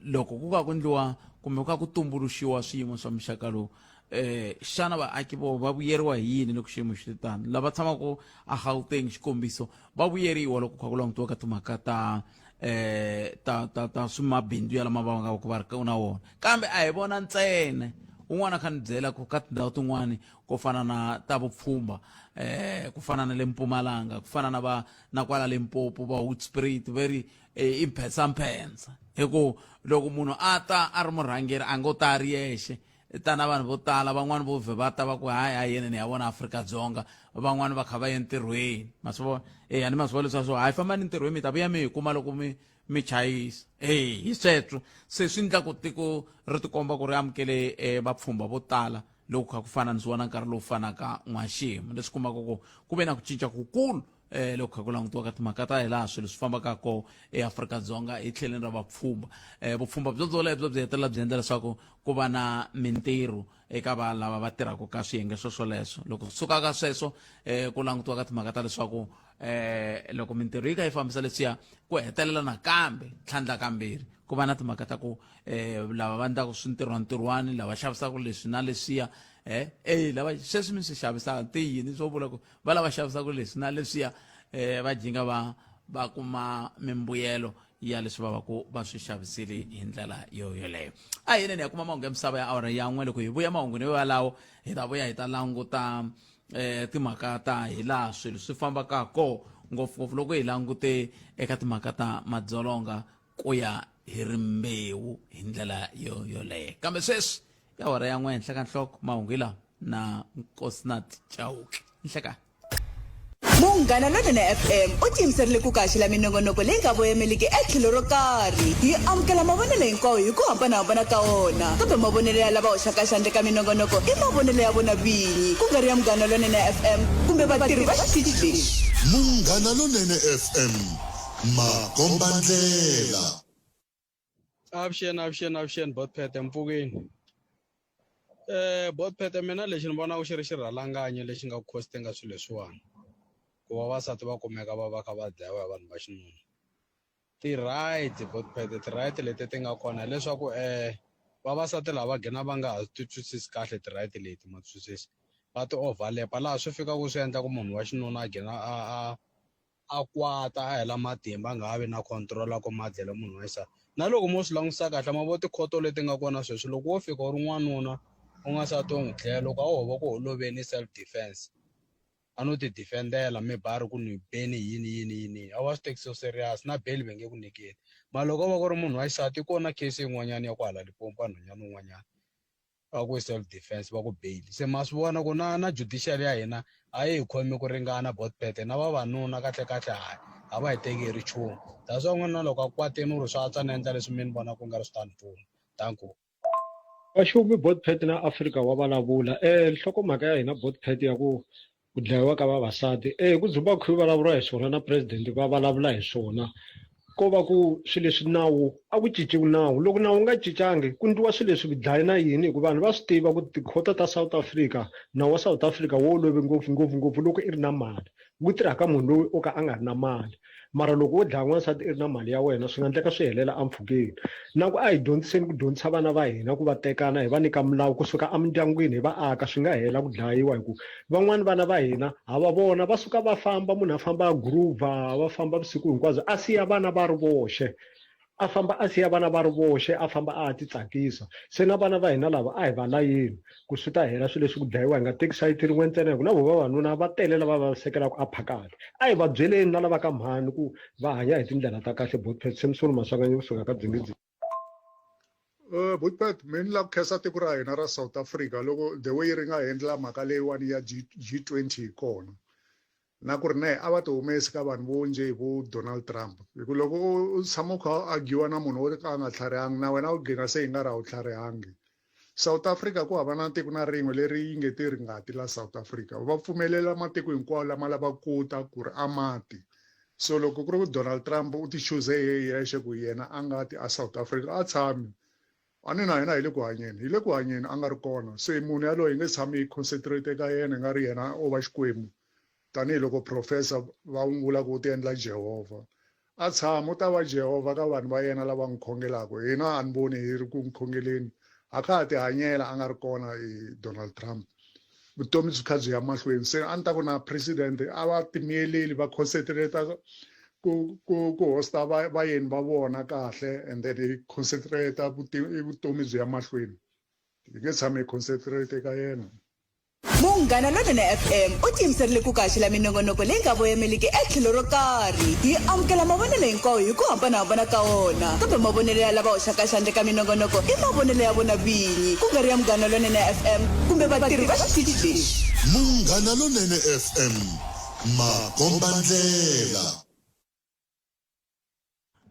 S1: loko ku ka ku ndliwa kumbe ku ka ku tumbuluxiwa swiyimo swa muxaka lowu eh xana vaaki vo va vuyeriwa hi yini loko xiyimo xi tano lava tshamaka a Gauteng xikombiso va vuyeriwa loko kha ku langutiwa ka timhaka ta eh ta ta ta swimabindzu ya lama va nga va ri na wona kambe a hi vona ntsena un'wana kha ni byela ku ka tindhawu tin'wani ko fana na ta vupfhumba eh ku fana na le Mpumalanga ku fana na va na kwala Limpopo va Hoedspruit va ri eh, i mphensamphensa hi ku loko munhu a ta a ri murhangeri a ngo ta a ri yexe ta na vanhu vo tala van'wani vo vhe va ta va ku hayi hayi yena ni ya vona Afrika-Dzonga van'wani va kha va ya entirhweni ma swi vona eya ni ma swi vona leswaku hayi fambani entirhweni mi ta vuya mi hi kuma loko mi mi chayisa e hi sweswo se swi endla ku tiko ri tikomba ku ri amukele eh, vapfhumba vo tala loko kha ku fananisiwa na nkarhi lowu fanaka n'waxemu leswi kumaka ku ku ve na ku cinca kukulu eh loko kha ku langutiwa ka timhaka ta hilaha swilo swi fambaka ko eAfrika-Dzonga hi tlheleni ra vapfhumba eh vupfhumba byo byolebyo byi hetelela byi endla leswaku ku va na mintirho eka va lava va tirhaka ka swiyenge swo swoleswo loko suka ka sweswo eh ku langutiwa ka timhaka ta leswaku eh loko mintirho yi kha yi fambisa leswiya ku hetelela nakambe tlhandla kambirhi ku va na timhaka ta ku eh lava va endlaka swintirhwantirhwani lava xavisaka leswi na leswiya eh eh lava sweswi mi swi xavisaka tiyini swo vula ku va lava xavisaka leswi na leswiya eh va jinga va va kuma mimbuyelo ya leswi va va ku va swi xavisile hi ndlela yo yoleyo a hi yinene ya kuma mahungu ya misava ya awara ya n'we loko hi vuya mahungwini yo yalawo hi ta vuya hi ta languta eh timhaka ta hi laha swilo swi fambaka ko ngopfungopfu loko hi langute eka timhaka ta madzolonga ku ya hi rimbewu hi ndlela yo yoleyo kambe sweswi ya awara ya n'we henhla ka nhloko mahungu hi lawa na Nkosinathi Chauke nhlekani
S5: Munghana Lonene FM u tiyimiserile ku kaxela minongonoko leyi nga voyemeliki etlhelo ro karhi. Hi amukela mavonelo hinkwawo hi ku hambanahambana ka wona, kambe mavonelo ya lava hoxaka xandla eka minongonoko i mavonelo ya vona vinyi, ku nga ri ya Munghana Lonene FM kumbe vatirhi va xitichi lexi.
S3: Munghana Lonene FM, makombandlela.
S7: Avuxeni, avuxeni, avuxeni bot Phete mpfukeni. Eh Botpete mina lexi ni vonaka xi ri xirhalanganyi lexi nga costinga swilo leswiwani ku vavasati va kumeka va va kha va dlayiwa hi vanhu va xinuna ti-right Botpete ti-right leti ti nga kona hileswaku um vavasati lava va gina va nga ha ti twisisi kahle ti-right leti ma twisisa va ti overlap laha swi fikaka swi endla ku munhu wa xinuna a gina a a a kwata a hela matimba a nga ha vi na control a kuma a dlele munhu wa xisati na loko mo swi langutisa kahle ma vo tikhoto leti nga kona sweswi loko wo fika u ri n'wanuna u nga sati u n'wi dlaya loko a wo va ku holoveni self defense a no ti defendela maybe a ri ku nwi beni yini yini yini a va swi teki so serious na bail va nge ku nyikeli mara loko o va ku ri munhu wa xisati yi kona case yin'wanyana ya kwala Limpopo a nhwanyana un'wanyana va ku self defense va ku bail se ma swi vona ku na na judicial ya hina a yi hi khomi ku ringana botpete na vavanuna kahle kahle hayi a va hi teki hi ri nchumu that's why n'wanuna loko a kwatini u ri swa antswa ni endla leswi mi ni vona ku nga ri swi ta ni pfuna danko
S8: Vaxumi Botpet na Afrika wa vulavula. Nhlokomhaka ya hina Botpet ya ku ku dlayiwa ka vavasati e ku dzumba khuvi vulavuriwa hi swona na president va vulavula hi swona ko va ku swilo leswi nawu a ku cinciwi nawu loko nawu wu nga cincangi ku ndliwa swilo leswi ku dlaya na yini hikuva vanhu va swi tiva ku tikhoto ta South Africa nawu wa South Africa wu olove ngopfu ngopfungopfu loko i ri na mali wu tirha ka munhu loyi o ka a nga ri na mali mara loko wo dlaya n'wansati i ri na mali ya wena swi nga endleka swi helela empfhukeni na ku a hi dyondziseni ku dyondzisa vana va hina ku va tekana hi va nyika milawu kusuka emindyangwini hi va aka swi nga hela ku dlayiwa hi ku van'wani vana va hina ha va vona va suka va famba munhu a famba a groove va famba vusiku hinkwabyo a siya vana va ri voxe a famba a siya vana va ri voxe a famba a ya titsakisa se na vana va hina lava a hi va layeni ku swi ta hela swilo leswi ku dlayiwa hi nga teki sayiti rin'we ntsena hi ku na vo vavanuna va tele lava vavisekelaka a phakati a hi va byeleni na lava ka mhani ku va hanya hi tindlela ta kahle botpet Samson Maswanganyi kusuka ka Dzingidzi.
S9: Botpet me ni lava ku khensa tiko ra hina ra South Africa loko the way ri nga handle mhaka leyiwani ya G G20 hi kona na ku ri ne a va ti humesi ka vanhu vo njhe vo Donald Trump hi ku loko u tshama u kha u argue na munhu wo ka a nga tlharihangi na wena u gcina se yi nga ri a wu tlharihangi South Africa ku hava na tiko na rin'we leri yi nge ti ri ngati la South Africa va pfumelela matiko hinkwawo lama lava ku ta ku ri a mati so loko ku ri ku Donald Trump u ti chuze ye yexe ku yena a nga ti a South Africa a tshami a ni na hina hi le ku hanyeni hi le ku hanyeni a nga ri kona se munhu yaloye hi nge tshami hi concentrate eka yena hi nga ri yena o va xikwembu tanihiloko professor va n'wi vula ku u ti endla Jehovha a tshama u ta va Jehovha ka vanhu va yena lava n'wi khongelaka hina a ni voni hi ri ku n'wi khongeleni a kha ha ti hanyela a nga ri kona i Donald Trump vutomi byi kha byi ya mahlweni se a ni ta ku na president a va timiyeleli va concentrate ku ku ku hosta vayeni va vona kahle and then hi concentrate vutomi byi ya mahlweni hi nge tshami hi concentrate ka yena
S5: Munghana Lonene FM u tiyimiserile ku kaxela minongonoko leyi nga voyameliki etlhelo ro karhi. Hi amukela mavonelo hinkwawo hi ku hambanahambana ka wona, kambe mavonelo ya lava hoxaka xandla eka minongonoko i mavonelo ya vona vinyi, ku nga ri ya Munghana Lonene FM kumbe vatirhi va xitichi lexi.
S3: Munghana Lonene FM, makombandlela.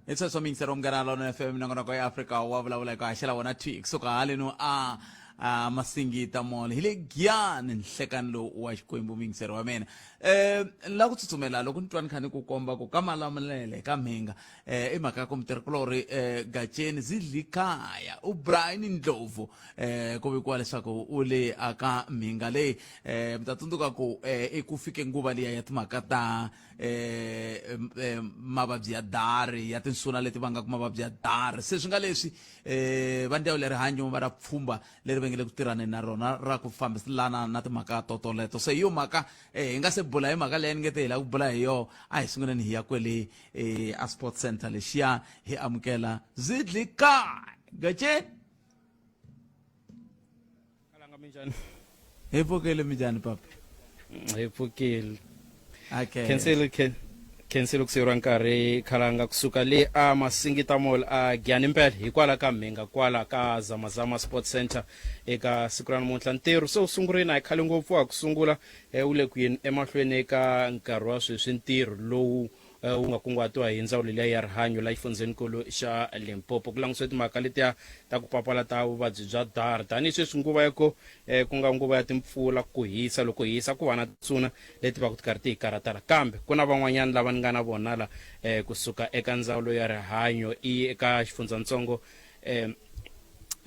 S1: Hi sweswo miyingiseri wa Munghana Lonene FM, minongonoko ya Afrika wa vulavula hi ku haxela wona thwi kusuka haleno a a Masingita Mall hi le Giyani nhlekani lowu wa Xikwembu miyingiseri wa mina ni lava ku tsutsumela loko ni twa ni kha ni ku komba ku ka Malamulele ka Mhinga i mhaka ya ku mutirhikulorhi Gatsheni Zidlikhaya u Brian Ndlovu ku vikiwa leswaku u le aka Mhinga leyi mi ta tsundzuka ku i ku fike nguva liya ya timhaka ta eh, mavabyi ya dari ya tinsuna leti vangaka mavabyi ya dari se swi nga leswi eh va ndyangu leri rihanyo va ra pfhumba leri va nge le ku tirhaneni na rona ra ku fambiselana na timhaka totoleto se hi yo mhaka eh, hi nga se bula hi mhaka leyi ni nge te hi lava ku bula hi yoho a hi sunguleni hi ya kwele eh, a sports center lexiya hi amukela zidlika gaceni
S10: Kalanga minjhani?
S1: Hi pfukile minjhani papa?
S10: Hi pfukile.
S1: Okay.
S10: Khensile khen khensile ku siveriwa nkarhi khalanga kusuka le a Masingita Mall a Giyani mpela hikwala ka Mhinga kwala ka Zamazama Sports Center eka siku ra namuntlha ntirho se wu sungurile a hi khale ngopfu wa ku sungula eh, wu le ku yeni emahlweni eka nkarhi wa sweswi ntirho lowu Eh, wu nga kunguhatiwa hi ndzawulo liya ya rihanyo la xifundzhenikulu xa Limpopo ku langutisiwe timhaka letiya ta ku papalata vuvabyi bya dar tanihi sweswi nguva ya ko eh, ku nga nguva ya timpfula ku hisa loko hisa ku va na tsuna leti va ku ti karhi ti hi karhatala kambe ku na van'wanyana lava ni nga na vona la eh, kusuka eka ndzawulo ya rihanyo i eka xifundzatsongo eh,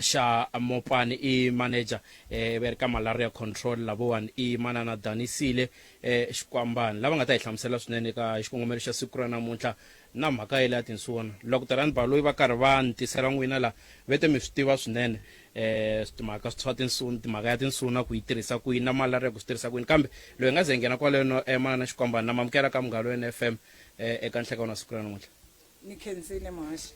S10: xa Mopani i manager eh va ri ka malaria control lavowani i manana Danisile eh Xikwambani lava nga ta hi hlamusela swinene eka xikongomelo xa siku ra namuntlha na mhaka yele ya tinsuwana loko Tarani Baloyi va karhi va ni tisela n'wina la ve te mi swi tiva swinene eh timhaka swa tinsuna timhaka ya tinsuna ku yi tirhisa ku yini na malaria ku swi tirhisa ku yini kambe loyi nga ze nghena kwaleno eh manana Xikwambani na mamukela ka Munghana Lonene FM eh eka nhlekano wa siku ra namuntlha
S11: Ni khensile muhaxi.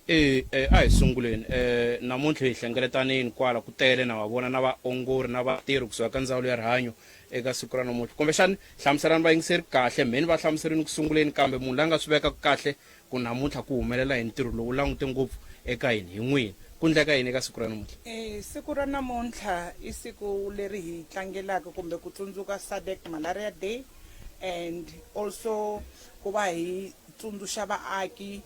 S10: E, e, a hi sunguleni. E, namuntlha hi hlengeletanini kwala ku tele na va vona na vaongori na vatirhi kusuka ka ndzawulo ya rihanyo eka siku ra namuntlha. Kumbexani hlamuselani vayingiseri kahle, mheni va hlamuserini ku sunguleni kambe munhu la nga swi vekaka kahle ku namuntlha ku humelela yini ntirho lowu langute ngopfu eka yini hi n'wina. Ku ndleka yini eka siku ra namuntlha?
S11: E, siku ra namuntlha i siku leri hi tlangelaka kumbe ku tsundzuka SADC Malaria Day and also ku va hi tsundzuxa vaaki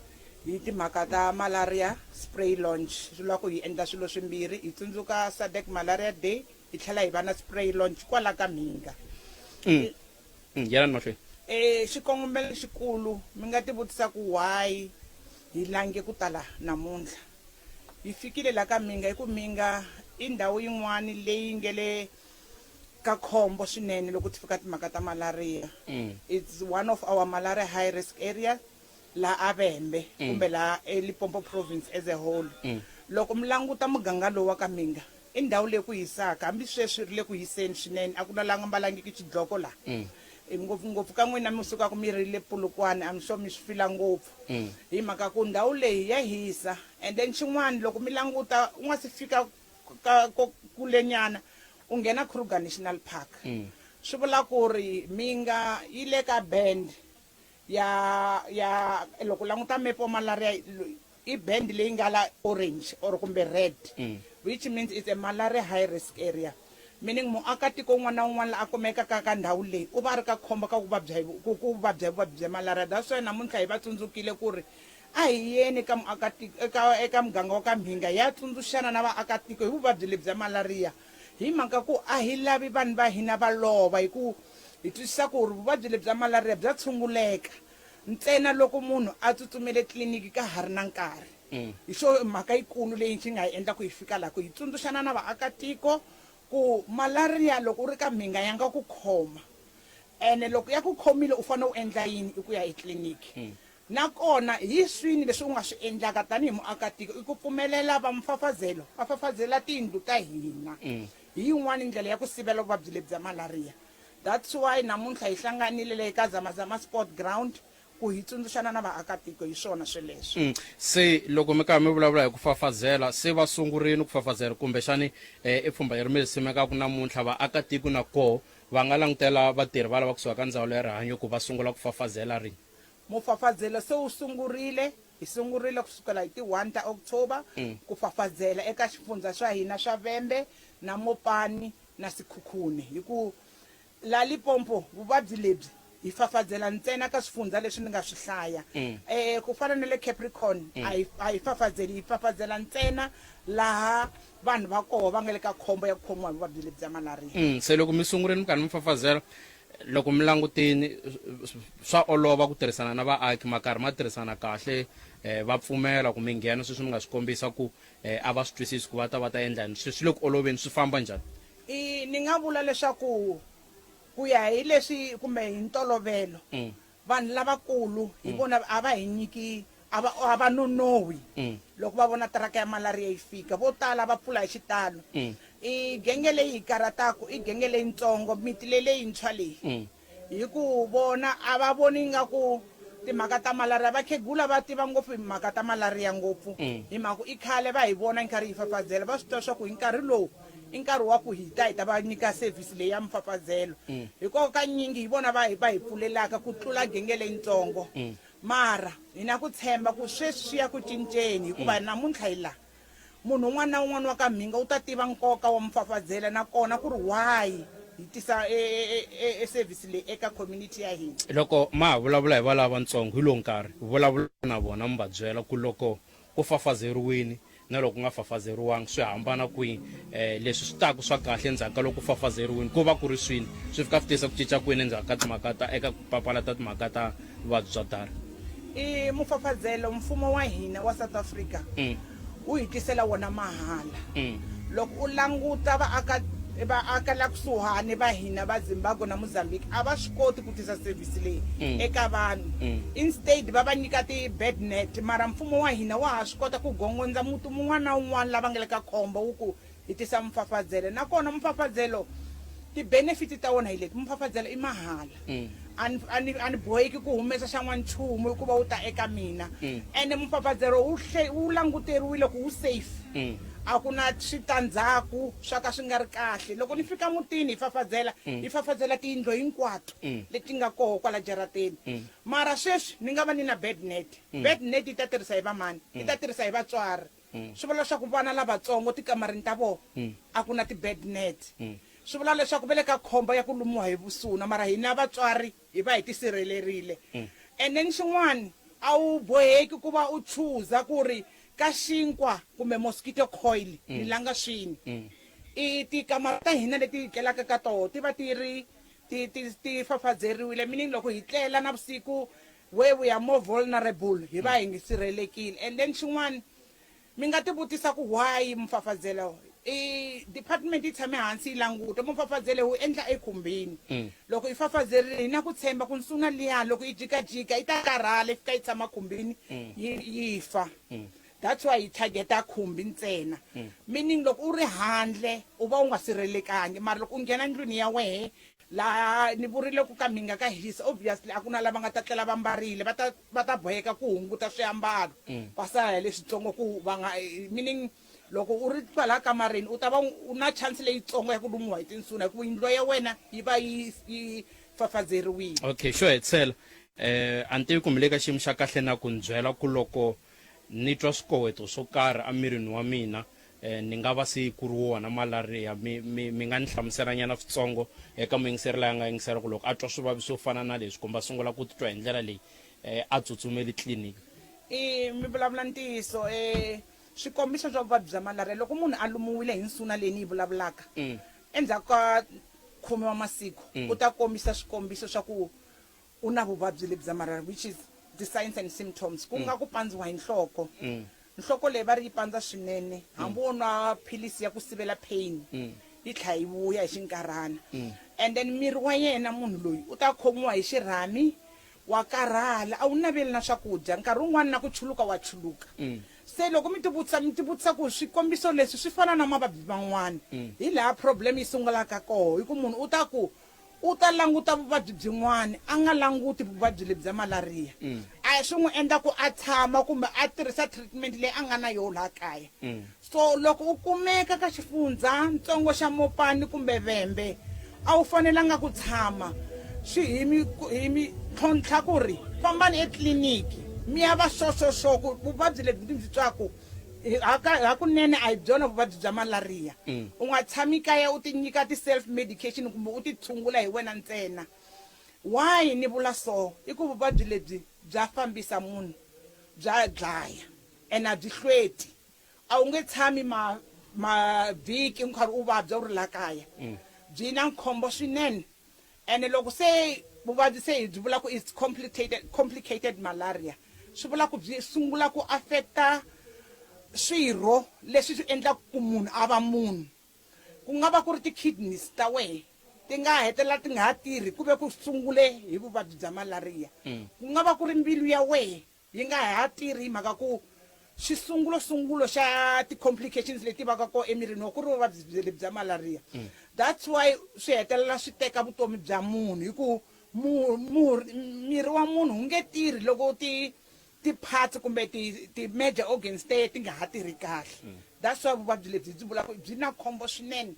S11: hi timhaka ta Malaria Spray Launch. Swi vula ku hi endla swilo swimbirhi, hi tsundzuka SADC Malaria Day hi tlhela hi va na spray launch kwala ka Mhinga.
S10: Yelani mahlweni.
S11: Xikongomelo lexikulu mi nga tivutisa ku why hi lange ku tala namuntlha. Hi fikile la ka Mhinga hi ku Mhinga i ndhawu yin'wani leyi nge le ka khombo swinene loko ti fika timhaka ta malaria. It's one of our malaria high risk area la a Vhembe kumbe la eLimpopo province as a whole. Loko mi languta muganga lowu wa ka Mhinga i ndhawu leyi ku hisaka hambi sweswi ri le ku hiseni swinene a ku na la nga mbalangiki xidloko la. Ngopfungopfu ka n'wina mi sukaka mi ri le Polokwane I'm sure mi swi fila ngopfu hi mhaka ku ndhawu leyi ya hisa and then xin'wana loko mi languta u nga si fika ka ko kulenyana u nghena Kruger National Park swi vula ku ri Mhinga yi le ka band ya ya loko u languta map wa malaria i band leyi nga la orange or kumbe red which means it's a malaria high risk area meaning muakatiko un'wana na un'wana la a kumekaka ka ndhawu leyi u va a ri ka khombo ka ku vabya hi ku ku vabya hi vuvabyi bya malaria that's why namuntlha hi va tsundzukile ku ri A hi yeni eka muakatiko, eka, eka muganga wa ka Mhinga hi ya tsundzuxana na vaakatiko hi vuvabyi lebyi bya malariya, hi mhaka ku a hi lavi vanhu va hina va lova, hi ku hi twisisa ku ri vuvabyi lebyi bya malariya bya tshunguleka ntsena loko munhu a tsutsumele tliliniki ka ha ri na nkarhi. Hi xo mhaka yikulu leyi xi nga hi endla ku hi fika laha, ku hi tsundzuxana na vaakatiko ku malariya loko u ri ka Mhinga ya nga ku khoma, ene loko ya ku khomile u fanele u endla yini, i ku ya etliliniki. Nakona hi swini leswi u nga swi endlaka tanihi muaka-tiko i ku pfumelela va mfafazelo va fafazela tiyindlu ta hina. Hi yin'wana ndlela ya ku sivela vuvabyi lebyi bya malariya. That's why namuntlha hi hlanganile le ka Zamazama Sport Ground ku hi tsundzuxana na vaaka-tiko hi swona sweleswo.
S10: Se loko mi karhi mi vulavula hi ku fafazela, se va sungurile ku fafazela kumbexani i pfhumba leri mi ri simekaka namuntlha vaaka-tiko na koho va nga langutela vatirhi va lava kusuka ka ndzawulo ya rihanyo ku va sungula ku fafazela rini?
S11: Mufafazelo se wu sungurile. Hi sungurile ku sukela hi ti 1 ta October ku fafazela eka xifundza swa hina swa Vhembe na Mopani na Sekhukhune hi ku la Limpopo vuvabyi lebyi hi fafazela ntsena ka swifundza leswi ni nga swi hlaya. Ku fana na le Capricorn a hi a hi fafazeli hi fafazela ntsena laha vanhu va koho va nga le ka khombo ya ku khomiwa hi vuvabyi lebyi bya malaria.
S10: Se loko mi sungurile mi karhi mi fafazela Loko mi langutini swa olova ku tirhisana na vaaki ma karhi ma tirhisana kahle va pfumela ku mi nghena sweswi mi nga swi kombisa ku a va swi twisisi ku va ta va ta endla yini swi le ku oloveni swi famba njhani?
S11: I ni nga vula leswaku ku ya hi leswi kumbe hi ntolovelo vanhu lavakulu hi vona a va hi nyiki a va a va nonohi loko va vona tiraka ya malaria yi fika vo tala va pfula hi xitalo i genge leyi hi karhataka i genge leyitsongo miti leyi leyintshwa leyi hi ku vona a va voni ingaku timhaka ta malaria vakhegula va tiva ngopfu hi mhaka ta malaria ngopfu hi mhaka ku i khale va hi vona hi karhi hi fafazela va swi tiva swa ku hi nkarhi lowu i nkarhi wa ku hi ta hi ta va nyika service leyi ya mfafazelo hikokwalaho kanyingi hi vona va hi va hi pfulelaka ku tlula genge leyitsongo Mara hi na ku tshemba ku sweswi swi ya ku cinceni hikuva namuntlha hi la. Munhu un'wana na un'wana wa ka Mhinga u ta tiva nkoka wa mufafazela na kona ku ri why hi tisa e service leyi eka community ya hina.
S10: Loko ma ha vulavula hi valavatsongo hi lowu nkarhi, vulavula na vona mi va byela ku loko ku fafazeriwini na loko ku nga fafazeriwangi swi hambana kwihi. Leswi swi taka swa kahle endzhaku ka loko ku fafazeriwini ku va ku ri swini, swi fika swi tisa ku cinca kwini endzhaku ka timhaka ta eka ku papalata timhaka ta vuvabyi bya dari.
S11: I mufafazelo mfumo wa hina wa South Africa. Wu hi tisela wona mahala. Loko u languta vaaka vaaka la kusuhani va hina va Zimbabwe na Mozambique a va swi koti ku tisa service leyi eka vanhu. Instead va va nyika ti bed net mara mfumo wa hina wa ha swi kota ku gongondza muti mun'wana na wun'wana lava nga le ka khombo wu ku hi tisa mfafazelo. Nakona mfafazelo ti benefit ta wona hi leti, mfafazelo i mahala. A ni a ni a ni boheki ku humesa xa n'wanchumu hikuva wu ta eka mina. Ene mfafazelo wu hle wu languteriwile ku wu safe. A ku na switandzhaku swa ka swi nga ri kahle. Loko ni fika mutini hi fafazela, hi fafazela tiyindlo hinkwato leti nga koho kwala jarateni. Mara sweswi ni nga va ni na bed net. Bed net yi ta tirhisa hi va mani? Yi ta tirhisa hi vatswari. Swi vula leswaku vana lavatsongo tikamareni ta vona a ku na ti-bed net. Swi vula leswaku va le ka khombo ya ku lumiwa hi vusuna, mara hina vatswari hi va hi tisirhelerile. And then xin'wana, a wu boheki ku va u chuza ku ri ka xinkwa kumbe mosquito coil ni langa swini. I tikamara ta hina leti hi tlelaka ka toho ti va ti ri ti ti ti fafazeriwile, meaning loko hi tlela navusiku where we are more vulnerable hi va hi ngi sirhelekile. And then xin'wana mi nga ti vutisa ku why mfafazelo i department yi tshame hansi yi languta mfafazelo wu endla ekhumbini. Loko yi fafazerile hi na ku tshemba ku nsuna liya loko yi jikajika yi ta karhala yi fika yi tshama khumbini yi yi fa. That's why yi targeta khumbi ntsena. Meaning loko u ri handle u va u nga sirhelekangi, mara loko u nghena ndlwini ya wehe laha ni vurile ku ka mhinga ka hisa, obviously a ku na lava nga ta tlela va mbarile, va ta va ta boheka ku hunguta swiambalo va sala hi leswitsongo ku va nga, meaning loko u ri kwalaha kamareni u ta va u na chance leyitsongo ya ku lumiwa hi tinsuna hikuva yindlu ya wena yi va yi yi fafazeriwile.
S10: Okay, xo hetisela eh a ni tivi kumbe le ka xiyimo xa kahle na ku ni byela ku loko ni twa swikoweto swo karhi emirini wa mina eh, ni nga va se ku ri wona malaria. Mi, mi, mi nga ni hlamusela nyana switsongo eka muyingiseri la nga yingisela ku loko a twa swivavi swo fana na leswi kumbe a sungula ku titwa hi ndlela leyi eh, a tsutsumeli tliliniki?
S11: I mi vulavula ntiyiso. Swikombiso swa vuvabyi bya malaria loko munhu a lumiwile hi nsuna leyi ni yi vulavulaka, endzhaku ka khume wa masiku u ta kombisa swikombiso swa ku u na vuvabyi lebyi bya malaria, which is the signs and symptoms, ku nga ku pandziwa hi nhloko. Nhloko leyi va ri yi pandza swinene, hambi wo nwa philisi ya ku sivela pain yi tlha yi vuya hi xinkarhana. And then miri wa yena munhu loyi u ta khomiwa hi xirhami, wa karhala, a wu naveli na swakudya, nkarhi wun'wana na ku chuluka wa chuluka. Se loko mi tivutisa, mi tivutisa ku swikombiso leswi swi fana na mavabyi man'wana, hi laha problem yi sungulaka koho, hi ku munhu u ta ku U ta languta vuvabyi byin'wana, a nga languti vuvabyi lebyi bya malariya. A swi n'wi endla ku a tshama kumbe a tirhisa treatment leyi a nga na yoho laha kaya. So loko u kumeka ka xifundza ntsongo xa Mopani kumbe Vhembe, a wu fanelanga ku tshama. Swi hi mi hi mi tlhontlha ku ri fambani etliliniki mi ya va xoxoxo ku vuvabyi lebyi ni byi twaku hakunene a hi byona vuvabyi bya malariya. U nga tshami kaya u ti nyika ti-self medication kumbe u ti tshungula hi wena ntsena. Why ni vula so? I ku vuvabyi lebyi bya fambisa munhu, bya dlaya and a byi hlweti. A wu nge tshami ma mavhiki u karhi u vabya u ri la kaya. Byi na khombo swinene. Ene loko se vuvabyi se hi byi vula ku it's complicated, complicated malaria, swi vula ku byi sungula ku affecta swirho leswi swi endlaka ku munhu a va munhu. Ku nga va ku ri ti-kidneys ta wehe ti nga hetelela ti nga ha tirhi ku ve ku sungule hi vuvabyi bya malaria. Ku nga va ku ri mbilu ya wehe yi nga ha tirhi hi mhaka ku xisungulosungulo xa ti-complications leti vaka kona emirini wa ku ri vuvabyi lebyi bya malaria. That's why swi hetelela swi teka vutomi bya munhu hi ku miri wa munhu wu nge tirhi loko ti ti-parts kumbe ti-major organs te ti nga ha tirhi kahle. That's why vuvabyi lebyi byi vula ku byi na khombo swinene.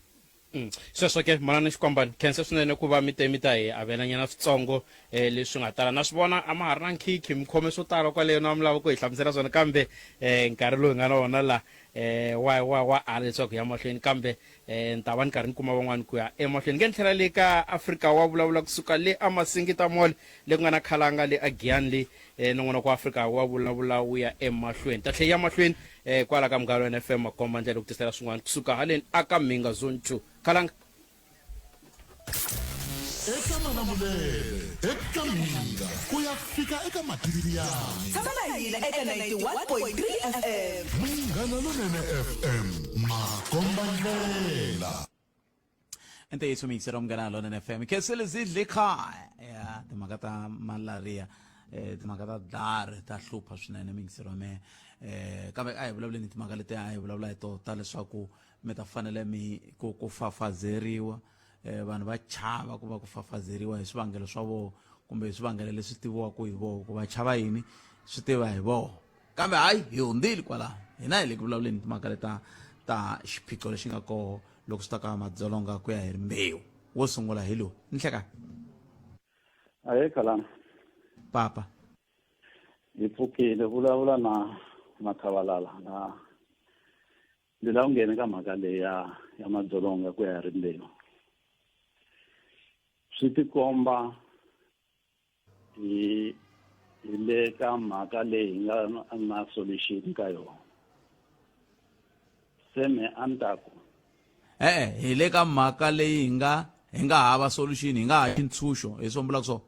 S10: Sweswo ke, Manana Xikwambani, khensa swinene ku va mi te mi ta hi avelanyana switsongo eh, leswi nga tala. Na swi vona a ma ha ri na nkhikhi, mi khome swo tala kwaleno a mi lava ku hi hlamusela swona, kambe eh, nkarhi lowu hi nga na wona la eh, wa, wa, wa ala leswaku hi ya mahlweni, kambe eh, ni ta va ni karhi ni kuma van'wani ku ya emahlweni. Nge ni tlhela le ka Afrika wa vulavula kusuka le a Masingita Mall, le ku nga na Khalanga le a Giyani le eh, nongonoko wa Afrika wa vulavula wu ya emahlweni. Ta tlhela yi ya mahlweni eh, kwala ka Munghana Lonene FM makomba ndlela ku tisela swin'wana kusuka haleni aka Mhinga Zone 2. Khalanga.
S3: Eka Malamulele, eka Mhinga ku ya fika eka Matiriyani.
S5: Tshama na hina eka 91.3 FM.
S3: Munghana Lonene FM, makombandlela.
S1: Ntiyiso miyingiseri wa Munghana Lonene FM. Khensile zidli khaya. Ya, timhaka ta malaria, timhaka ta dari ta hlupha swinene miyingiseri wa mehe. Kambe a hi vulavuleni timhaka leti a hi vulavula hi to ta leswaku mi ta fanele mi ku ku fafazeriwa. Vanhu va chava ku va ku fafazeriwa hi swivangelo swa vona kumbe hi swivangelo leswi tiviwaka hi vona ku va chava yini swi tiva hi vona. Kambe hayi hi hundzile kwalaho. Hina hi le ku vulavuleni timhaka leta ta xiphiqo lexi nga koho loko swi ta ka madzolonga ku ya hi rimbewu. Wo sungula hi lowu. Nhlekani.
S4: Ahee Khalanga.
S1: Papa.
S4: Hi pfukile vulavula na Makhavalala la ndzi lava ku nghena ka mhaka leyi ya ya madzolonga ku ya hi rimbewu. Swi tikomba hi hi le ka mhaka leyi hi nga na solution ka yona. Se me a ni ta ku
S1: E-e, hi le ka mhaka leyi hi nga hi nga hava solution, hi nga ha xintshunxo, hi swo vulaka swona?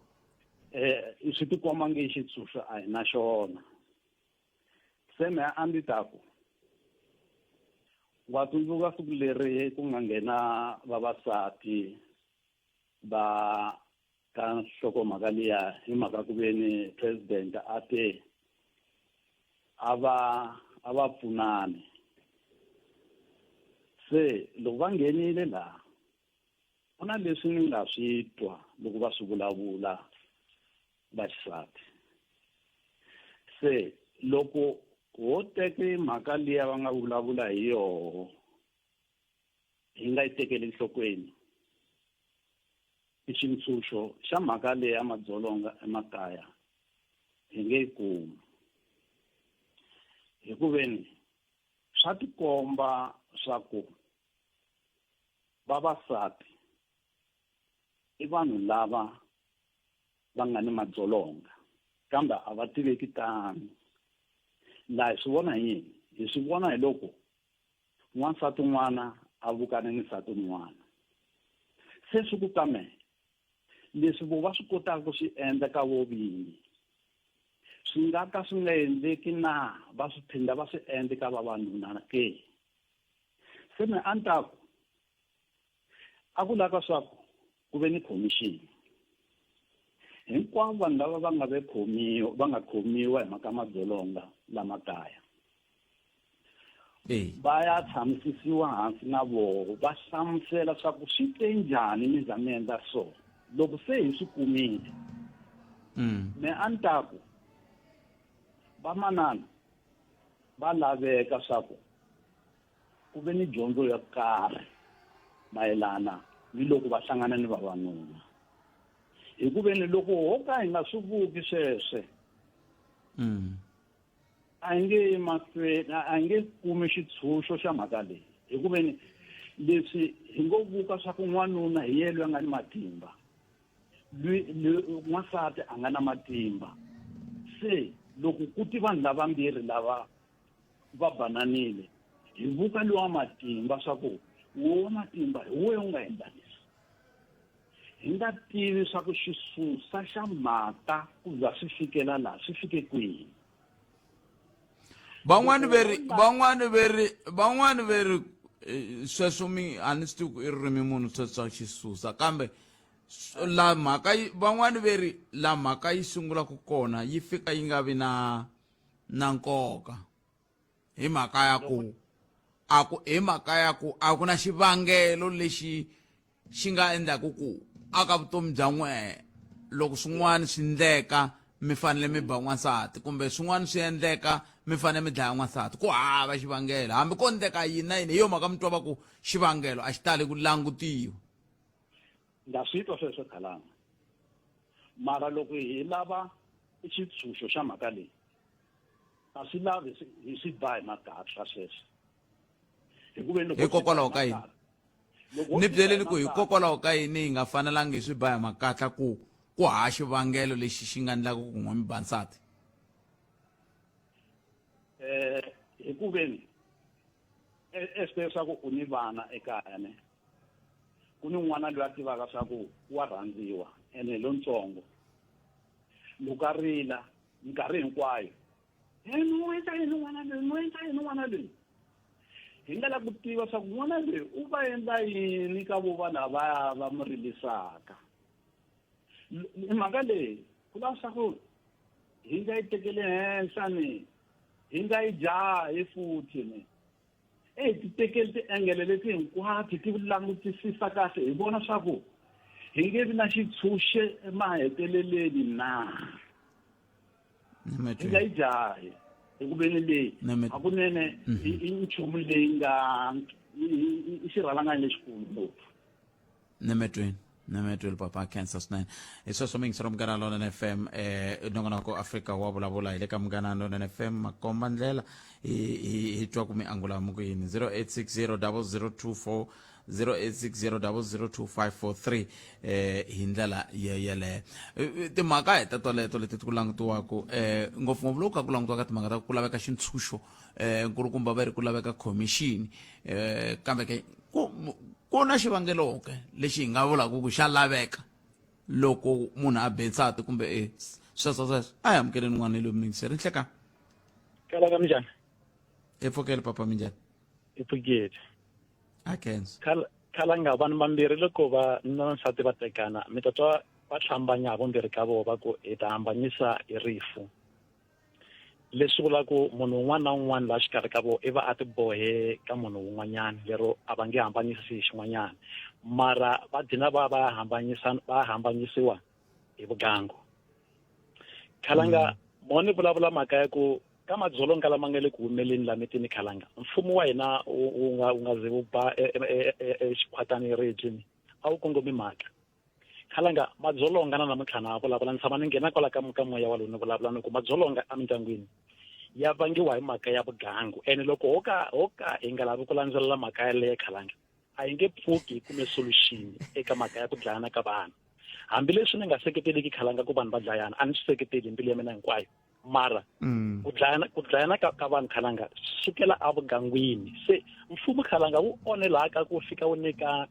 S4: Swi tikomba nge xintshunxo a hi na xona. Se me a ndzi ta ku wa tsundzuka siku leri ku nga nghena vavasati va ka nhlokomhaka liya hi mhaka ku ve ni president a te a va a va pfunani. Se loko va nghenile laha ku na leswi ni nga swi twa loko va swi vulavula vaxisati. Se loko ho teke mhaka liya va nga vulavula hi yoho hi nga yi tekeli enhlokweni, i xintshunxo xa mhaka leyi ya madzolonga emakaya hi nge yi kumi. Hikuveni swa tikomba swa ku vavasati i vanhu lava va nga ni madzolonga kambe a va tiveki tano. Laha hi swi vona hi yini? Hi swi vona hi loko n'wansati un'wana a vukane ni nsati un'wana. Se swi ku ka mehe, leswi vo va swi kotaka ku swi endla ka vo vinyi, swi nga ka swi nga endleki na va swi phinda va swi endla ka vavanuna ke? Se me a ni ta ku, a ku lava swa ku ku ve ni khomixini. Hinkwavo vanhu lava va nga ve khomiwa, va nga khomiwa hi mhaka madzolonga lama kaya, va ya tshamisisiwa hansi na voho, va hlamusela swa ku swi te njhani mi za mi endla so. Loko se hi swi kumile, me a ni ta ku vamanana va laveka swa ku ku ve ni dyondzo yo karhi mayelana ni loko va hlangana ni vavanuna. Hikuve ni loko ho ka hi nga swi vuki sweswe, a hi nge yi mahlweni, a hi nge kumi xitshunxo xa mhaka leyi. Hikuve ni leswi hi ngo vuka swa ku n'wanuna hi yena loyi a nga ni matimba, n'wansati a nga na matimba. Se loko ku ti vanhu lavambirhi lava va bananile, hi vuka lowa matimba swa ku wo wa matimba hi woye u nga endla leswi. Hi nga tivi swa ku xisusa xa mhaka ku za swi fikela laha swi fike kwihi.
S1: Van'wani ve ri, van'wani ve ri, van'wani ve ri, sweswo mi a ni swi tivi ku i ririmi munhu sweswo swa xisusa, kambe la mhaka yi, van'wani ve ri la mhaka yi sungulaka kona yi fika yi nga vi na na nkoka hi mhaka ya ku a ku hi mhaka ya ku a ku na xivangelo lexi xi nga endlaku ku aka vutomi bya n'wehe loko swin'wana swi ndleka mi fanele mi ba n'wansati kumbe swin'wana swi endleka mi fanele mi dlaya n'wansati. Ku hava xivangelo hambi ko ndleka yini na yini, hi yo mhaka mi twa va ku xivangelo a xi tali ku langutiwa.
S4: Ndza swi twa sweswo Khalanga, mara loko hi lava xitshunxo xa mhaka leyi a swi lavi hi swi ba hi makatla sweswo. Hikuva loko
S1: Hikokwalaho ka yini? Ni byeleni ku hikokwalaho ka yini hi nga fanelangi hi swi ba hi makatla ku ku hava xivangelo lexi xi nga endlaka ku n'we mi ba nsati?
S4: Hikuveni ehleketa leswaku u ni vana ekaya ne?
S6: Ku ni n'wana loyi a tivaka swa ku wa rhandziwa ene hi lontsongo. Loko a rila minkarhi hinkwayo, he ni n'wi endla yini n'wana loyi, ni n'wi endla yini n'wana loyi? Hi nga lava ku tiva swa ku n'wana loyi u va endla yini ka vo va lavaya va n'wi rilisaka. Mhaka leyi ku lava swa ku hi nga yi tekeli henhla ni hi nga yi jahi futhi ni. E hi ti tekeli tiengele leti hinkwato hi ti langutisisa kahle hi vona swa ku hi nge vi na xitshunxe emaheteleleni na. Hi nga yi jahi hi ku veni leyi hakunene i nchumu leyi nga i xirhalanganyi lexikulu ngopfu.
S1: Nemetweni nemetweni papa cancer swinene hi sweswo miyingiselo Munghana Lonene FM nongonoko Afrika wa vulavula hi le ka Munghana Lonene FM makomba ndlela hi hi twa ku mi angula mu ku yini 0860 0024 0860 002543 hi ndlela yeleyo. Timhaka hi ta toleto leti ku langutiwaka ngopfungopfu loko kha ku langutiwa ka timhaka ta ku laveka xintshunxo nkulukumba va ri ku laveka khomixini kambe ke ku ku na xivangelo ke lexi hi nga vulaka ku xa laveka loko munhu a be nsati kumbe e sweswo sweswo a hi amukeleni n'wana loyi muyingiseri nhleka
S12: Kala ka minjhani?
S1: Hi pfukele papa minjhani?
S12: Hi pfukile.
S1: A khensa.
S12: Khala khala vanhu vambirhi loko va nuna na nsati va tekana mi ta twa va hlambanya ha vumbirhi ka vona va ku hi ta hambanyisa hi rifu. Leswi vulaka ku munhu un'wana na un'wana laha xikarhi ka vona i va a ti bohe ka munhu un'wanyana lero a va nge hambanyisi hi xin'wanyana mara va dlina va va hambanyisa va hambanyisiwa hi vugangu. Khalanga mo ni vulavula mhaka ya ku ka madzolonga lama nga le ku humeleni la mitini khalanga mfumo wa hina wu nga wu nga ze wu ba exikhwatani region a wu kongomi mhaka. Khalanga madzolonga na namuntlha na vulavula ni tshama ni nghena kwala ka ka moya walowu ni vulavula ni ku madzolonga emindyangwini ya vangiwa hi mhaka ya vugangu ene loko ho ka ho ka hi nga lavi ku landzelela mhaka yaleyo khalanga a hi nge pfuki hi kume solution eka mhaka ya ku dlayana ka vanhu. Hambileswi ni nga seketeliki khalanga ku vanhu va dlayana a ni swi seketeli hi mbilu ya mina hinkwayo mara ku dlayana ku dlayana ka, ka vanhu khalanga sukela evugangwini se mfumo khalanga wu onhe laha ka ku fika wu nyika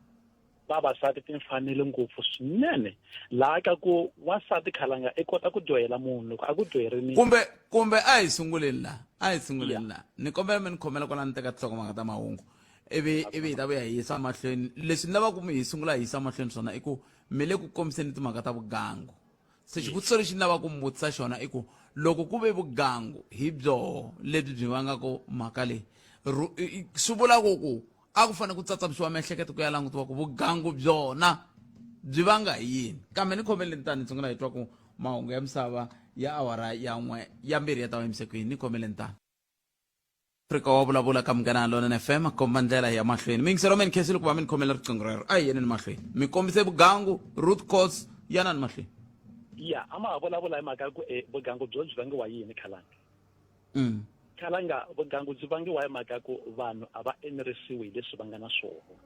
S12: vavasati timfanelo ngopfu swinene laha ka ku wansati khalanga i kota ku dyohela munhu loko a ku dyoherini
S1: kumbe kumbe a hi sunguleni la a hi sunguleni la ni kombela mi ni khomela kwala ni teka tinhlokomhaka ta mahungu ivi ivi hi ta vuya hi yisa mahlweni leswi ni lavaka mi hi sungula hi yisa mahlweni swona i ku mi le ku kombiseni timhaka ta vugangu se xivutiso lexi ni lavaka ku mi vutisa xona i ku loko ku ve vugangu hi byoho lebyi byi vangaka mhaka leyi swi vula ku ku a ku fanele ku tsatsamisiwa miehleketo ku ya langutiwa ku vugangu byona byi vanga hi yini kambe ni khomeleni tani ni sungula hi twa ku mahungu ya misava ya awara ya n'we ya mbirhi ya ta va yimise kwini ni khomeleni tani Afrika wa vulavula ka Munghana Lonene FM komba ndlela ya mahlweni miyingiselo mi ni khensile ku va mi ni khomela riqingho rero a hi yeneni mahlweni mi kombise vugangu root cause yanani mahlweni
S12: ya a ma ha vulavula hi mhaka ya ku e vugangu byo byi vangiwa yini khalanga Khalanga vugangu byi vangiwa hi mhaka ya ku vanhu a va enerisiwi hi leswi va nga na swona.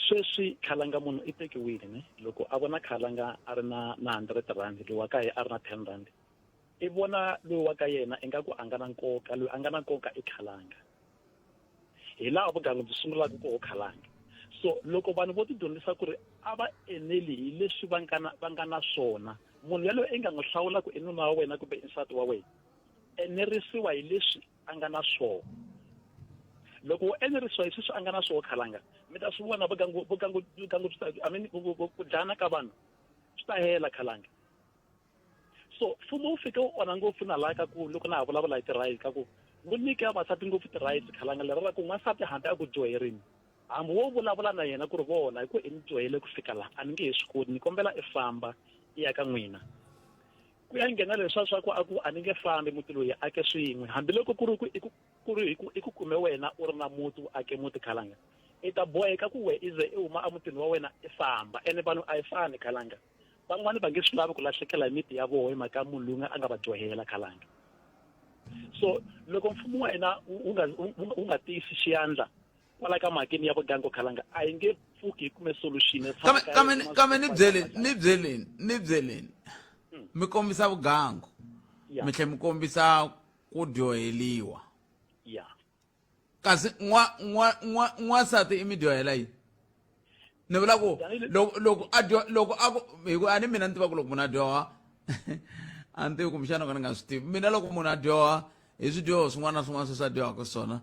S12: Sweswi khalanga munhu i tekiwile ne loko a vona khalanga a ri na na 100 rand loyi wa ka ye a ri na 10 rand i vona loyi wa ka yena ingaku a nga na nkoka loyi a nga na nkoka i khalanga. Hi laha vugangu byi sungulaka koho khalanga. So loko vanhu vo ti dyondzisa ku ri a va eneli hi leswi va nga na va nga na swona munhu yaloye i nga n'wi hlawula ku i nuna wa wena kumbe i nsati wa wena enerisiwa hi leswi a nga na swona. Loko wo enerisiwa hi sweswi a nga na swona khalanga mi ta swi vona vugangu vugangu vugangu byi ta I mean ku dlayana ka vanhu swi ta hela khalanga. So mfumo wu fike wu onha ngopfu na laha ka ku loko na ha vulavula hi ti-rights ka ku wu nyike vavasati ngopfu ti-rights khalanga lero ra ku n'wansati hambi a ku dyoherini hambi wo vulavula na yena ku ri vona hi ku i ni dyohele ku fika laha a ni nge he swi koti ni kombela i famba i ya ka n'wina. Ku ya nghena leswa swa ku a ku a ni nge fambi muti loyi ake swin'we hambiloko ku ri ku i ku ku ri hi ku i ku kume wena u ri na muti u ake muti khalanga i ta boheka ku we i ze i huma emutini wa wena i famba ene vanhu a hi fani khalanga. Van'wani va nge swi lavi ku lahlekela hi miti ya vona hi mhaka ya munhu loyi a nga va dyohela khalanga. So loko mfumo wa hina wu nga wu nga tiyisi xiyandla kwala ka mhakeni ya vugango khalanga a hi nge pfuki hi kume solution.
S1: Kambe kambe kambe ni byeleni ni byeleni ni byeleni mi kombisa vugangu mi tlhela mi kombisa ku dyoheliwa.
S12: Ya.
S1: Kasi n'wa n'wa n'wa n'wansati i mi dyohela yini? Ni vula ku loko loko a dyo loko a ku hi ku a ni mina ni tiva ku loko munhu a dyoha a ni tivi kumbexana ka ni nga swi tivi mina loko munhu a dyoha hi swidyoho swin'wana na swin'wana sweswi a dyohaka swona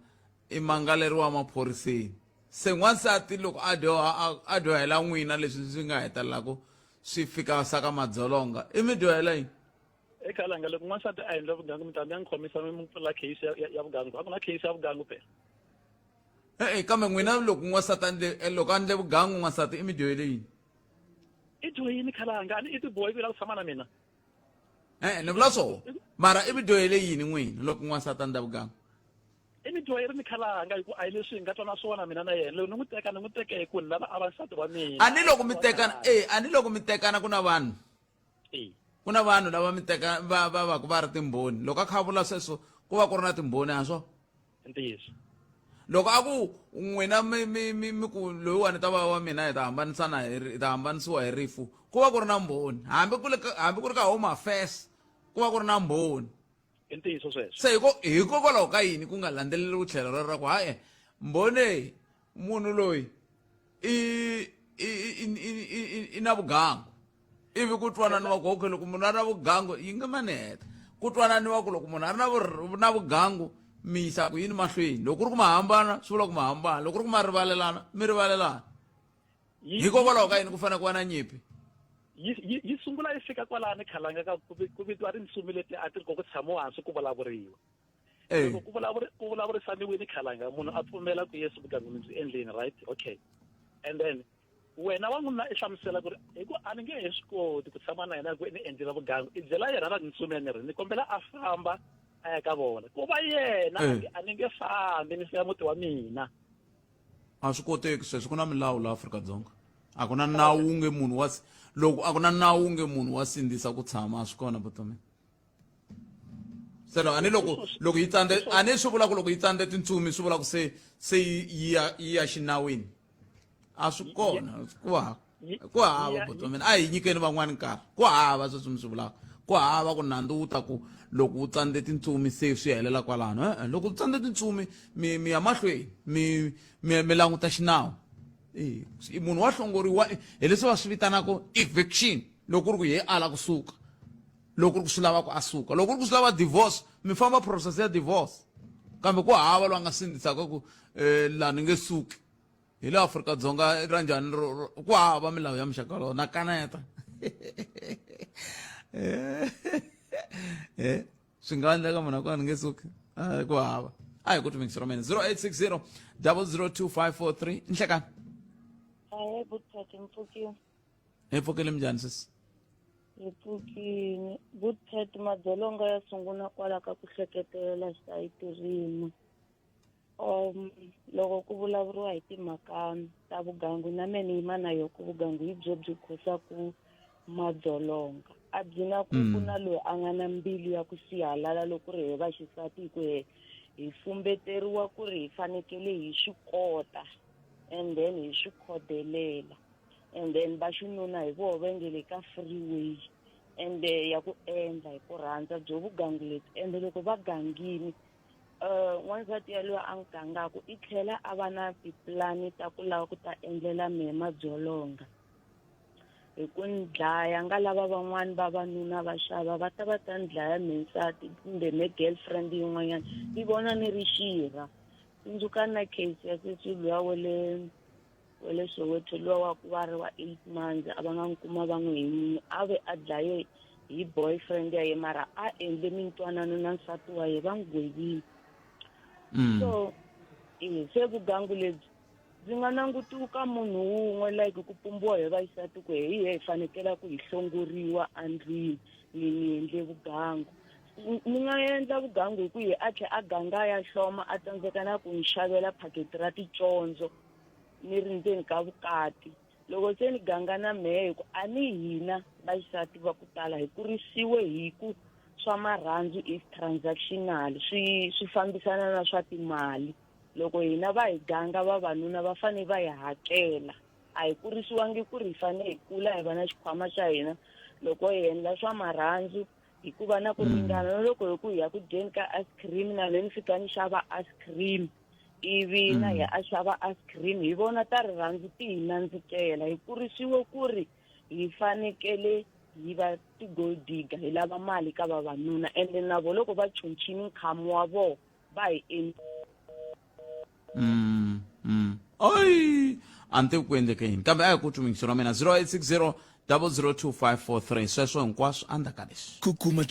S1: i mangaleriwa maphoriseni se n'wansati loko a dyoha a dyohela n'wina leswi swi nga hetelelaka swi fika saka madzolonga i mi dyohela yini
S12: ekhalanga loko n'wansati a endla vugangu mi ta mi ya ni khomisa mi mi pfula case ya vugangu a ku na case ya vugangu phela
S1: E-e kambe n'wina loko n'wansati a ndle eh, loko a ndle vugangu n'wansati i mi dyohele yini
S12: i dyohini khalanga ani i tibohi ku la ku tshama na mina
S1: e-e ni vula swona mara i mi dyohele yini n'wina loko n'wansati a ndla vugangu
S12: i mi dyoherini khalanga hi ku a hi leswi hi nga twana swona mina na yena loko ni n'wi teka ni n'wi teke hi ku ni lava a va nsati wa mina
S1: a ni loko mi tekana e a ni loko mi tekana ku na vanhu ku na vanhu lava mi teka va va va ku va ri timbhoni loko a kha a vula sweswo ku va ku ri na timbhoni a swo
S12: ntiyiso
S1: loko a ku n'wina mi mi mi mi ku loyiwani ta va wa mina hi ta hambanisana hi hi ta hambanisiwa hi rifu ku va ku ri na mbhoni hambi ku ri hambi ku ri ka home affairs ku va ku ri na mbhoni
S12: i ntiyiso sweswo
S1: se hiko hikokwalaho ka yini ku nga landzeleriwi tlhelo rero ra ku hayi mbhoni munhu loyi i i i i i na vugangu ivi ku twananiwa ku okay loko munhu a ri na vugangu yi nga mani heta ku twananiwa ku loko munhu a ri na na vugangu mi yisa ku yini mahlweni loko ku ri ku ma hambana swi vula ku ma hambana loko ku ri ku ma rivalelana mi rivalelana hikokwalaho ka yini ku fanele ku va na nyimpi
S12: yi sungula yi fika kwalani khalanga ka ku vitiwa tintsumi leti a ti ri ko ku tshamiwa hansi ku vulavuriwa loko ku ku vulavurisaniwini khalanga munhu a pfumela ku yesu vugangu ni byi endleni right okay and then wena wa n'wina i hlamusela ku ri hi ku a ni nge he swi koti ku tshama na yena hi ku ni endlela vugangu i byela yena na tintsumi ni ri ni kombela a famba a ya ka vona ku va yena a ni nge fambi ni siya muti wa mina
S1: a swi koteki sweswo ku na milawu la Afrika-Dzonga a ku na nawu wu nge munhu wa loko a ku na nawu wu nge munhu wa sindzisa ku tshama a swi kona vutomi se a ni loko loko yi tsandze a ni swi vula ku loko yi tsandze tintsumi swi vula ku se se yi ya yi ya xinawini a swi kona ku hava ku hava buti wa mina a hi nyikeni van'wani nkarhi ku hava sweswi mi swi vulaka ku hava ku nandzu wu ta ku loko wu tsandze tintsumi se swi helela kwalano e-e loko wu tsandze tintsumi mi mi ya mahlweni mi mi mi languta xinawu e munhu wa hlongoriwa hi leswi va swi vitanaka eviction loko ku ri ku ye ala kusuka loko ku ri ku swi lava ku a suka loko ku ri ku swi lava divorce mi famba process ya divorce kambe ku hava loyi a nga sindzisaka ku um laha ni nge suki hi le Afrika-Dzonga ra njhani ku hava milawu ya muxaka lowo na kaneta eh swi nga endleka munhu a ku a ni nge suki ku hava a hi ku timixi ra mina 0860 002543 nhlekani
S13: Ahee, Butati mpfukile.
S1: Hi pfukile minjhani sesi?
S13: Hi pfukile. Butati madzolonga ya sungula kwala ka ku hleketelela sayiti rin'we. Um loko ku vulavuriwa hi timhaka ta vugangu na me ni yima na yo ku vugangu hi byo byi khosaku madzolonga. A byi na ku ku na loyi a nga na mbilu ya ku sihalala loko ku ri he vaxisati hi ku he hi fumbeteriwa ku ri hi fanekele hi swi kota and then hi swi khodelela and then va xinuna hi voho va nge le ka free way ende ya ku endla hi ku rhandza byo vugangu lebyi ende loko va gangini um n'wansati yaloye a n'wi gangaku i tlhela a va na tipulani ta ku lava ku ta endlela mehe madzolonga hi ku ni dlaya nga lava van'wani vavanuna va xava va ta va ta ni dlaya me nsati kumbe me girlfriend yin'wanyana yi vona ni ri xirha tsundzuka na case ya sesi luya wa le wa le Soweto luwa wa ku va ri wa 8 months a va nga n'wi kuma va n'wi hemile a ve a dlaye hi boyfriend ya ye mara a endle mintwanano na nsati wa ye va n'wi gwevile mm. so e se vugangu lebyi byi nga langutiwi ka munhu wun'we like ku pumbiwa hi vaxisati ku hi he hi fanekela ku hi hlongoriwa endlwini ni ni endle vugangu ni nga endla vugangu hi ku hi a tlhe a ganga ya hloma a tsandzeka na ku ni xavela phaketi ra ticondzo ni ri ndzeni ka vukati loko se ni ganga na mehe hi ku a ni hina vaxisati va ku tala hi kurisiwe hi ku swa marhandzu is transactional swi swi fambisana na swa timali loko hina va hi ganga vavanuna va fanele va hi hakela a hi kurisiwangi ku ri hi fanele hi kula hi va na xikhwama xa hina loko hi endla swa marhandzu hikuva na ku ringana na loko hi ku hi ya ku dyeni ka ice cream na le ni fika ni xava ice cream. Ivi na mm. a xava ice cream hi vona ta rirhandzu ti hi nandzikela hi kurisiwe ku ri hi fanekele hi va ti-gold digger hi lava mali ka vavanuna ende na vo loko va chunchini nkhamu wa vona va hi endli
S1: mm, mm. Oi a ni tivi ku endleke yini kambe a hi ku twi mingiselo wa mina 0860 002543 sweswo hinkwaswo endzhaku ka leswi
S3: ku kuma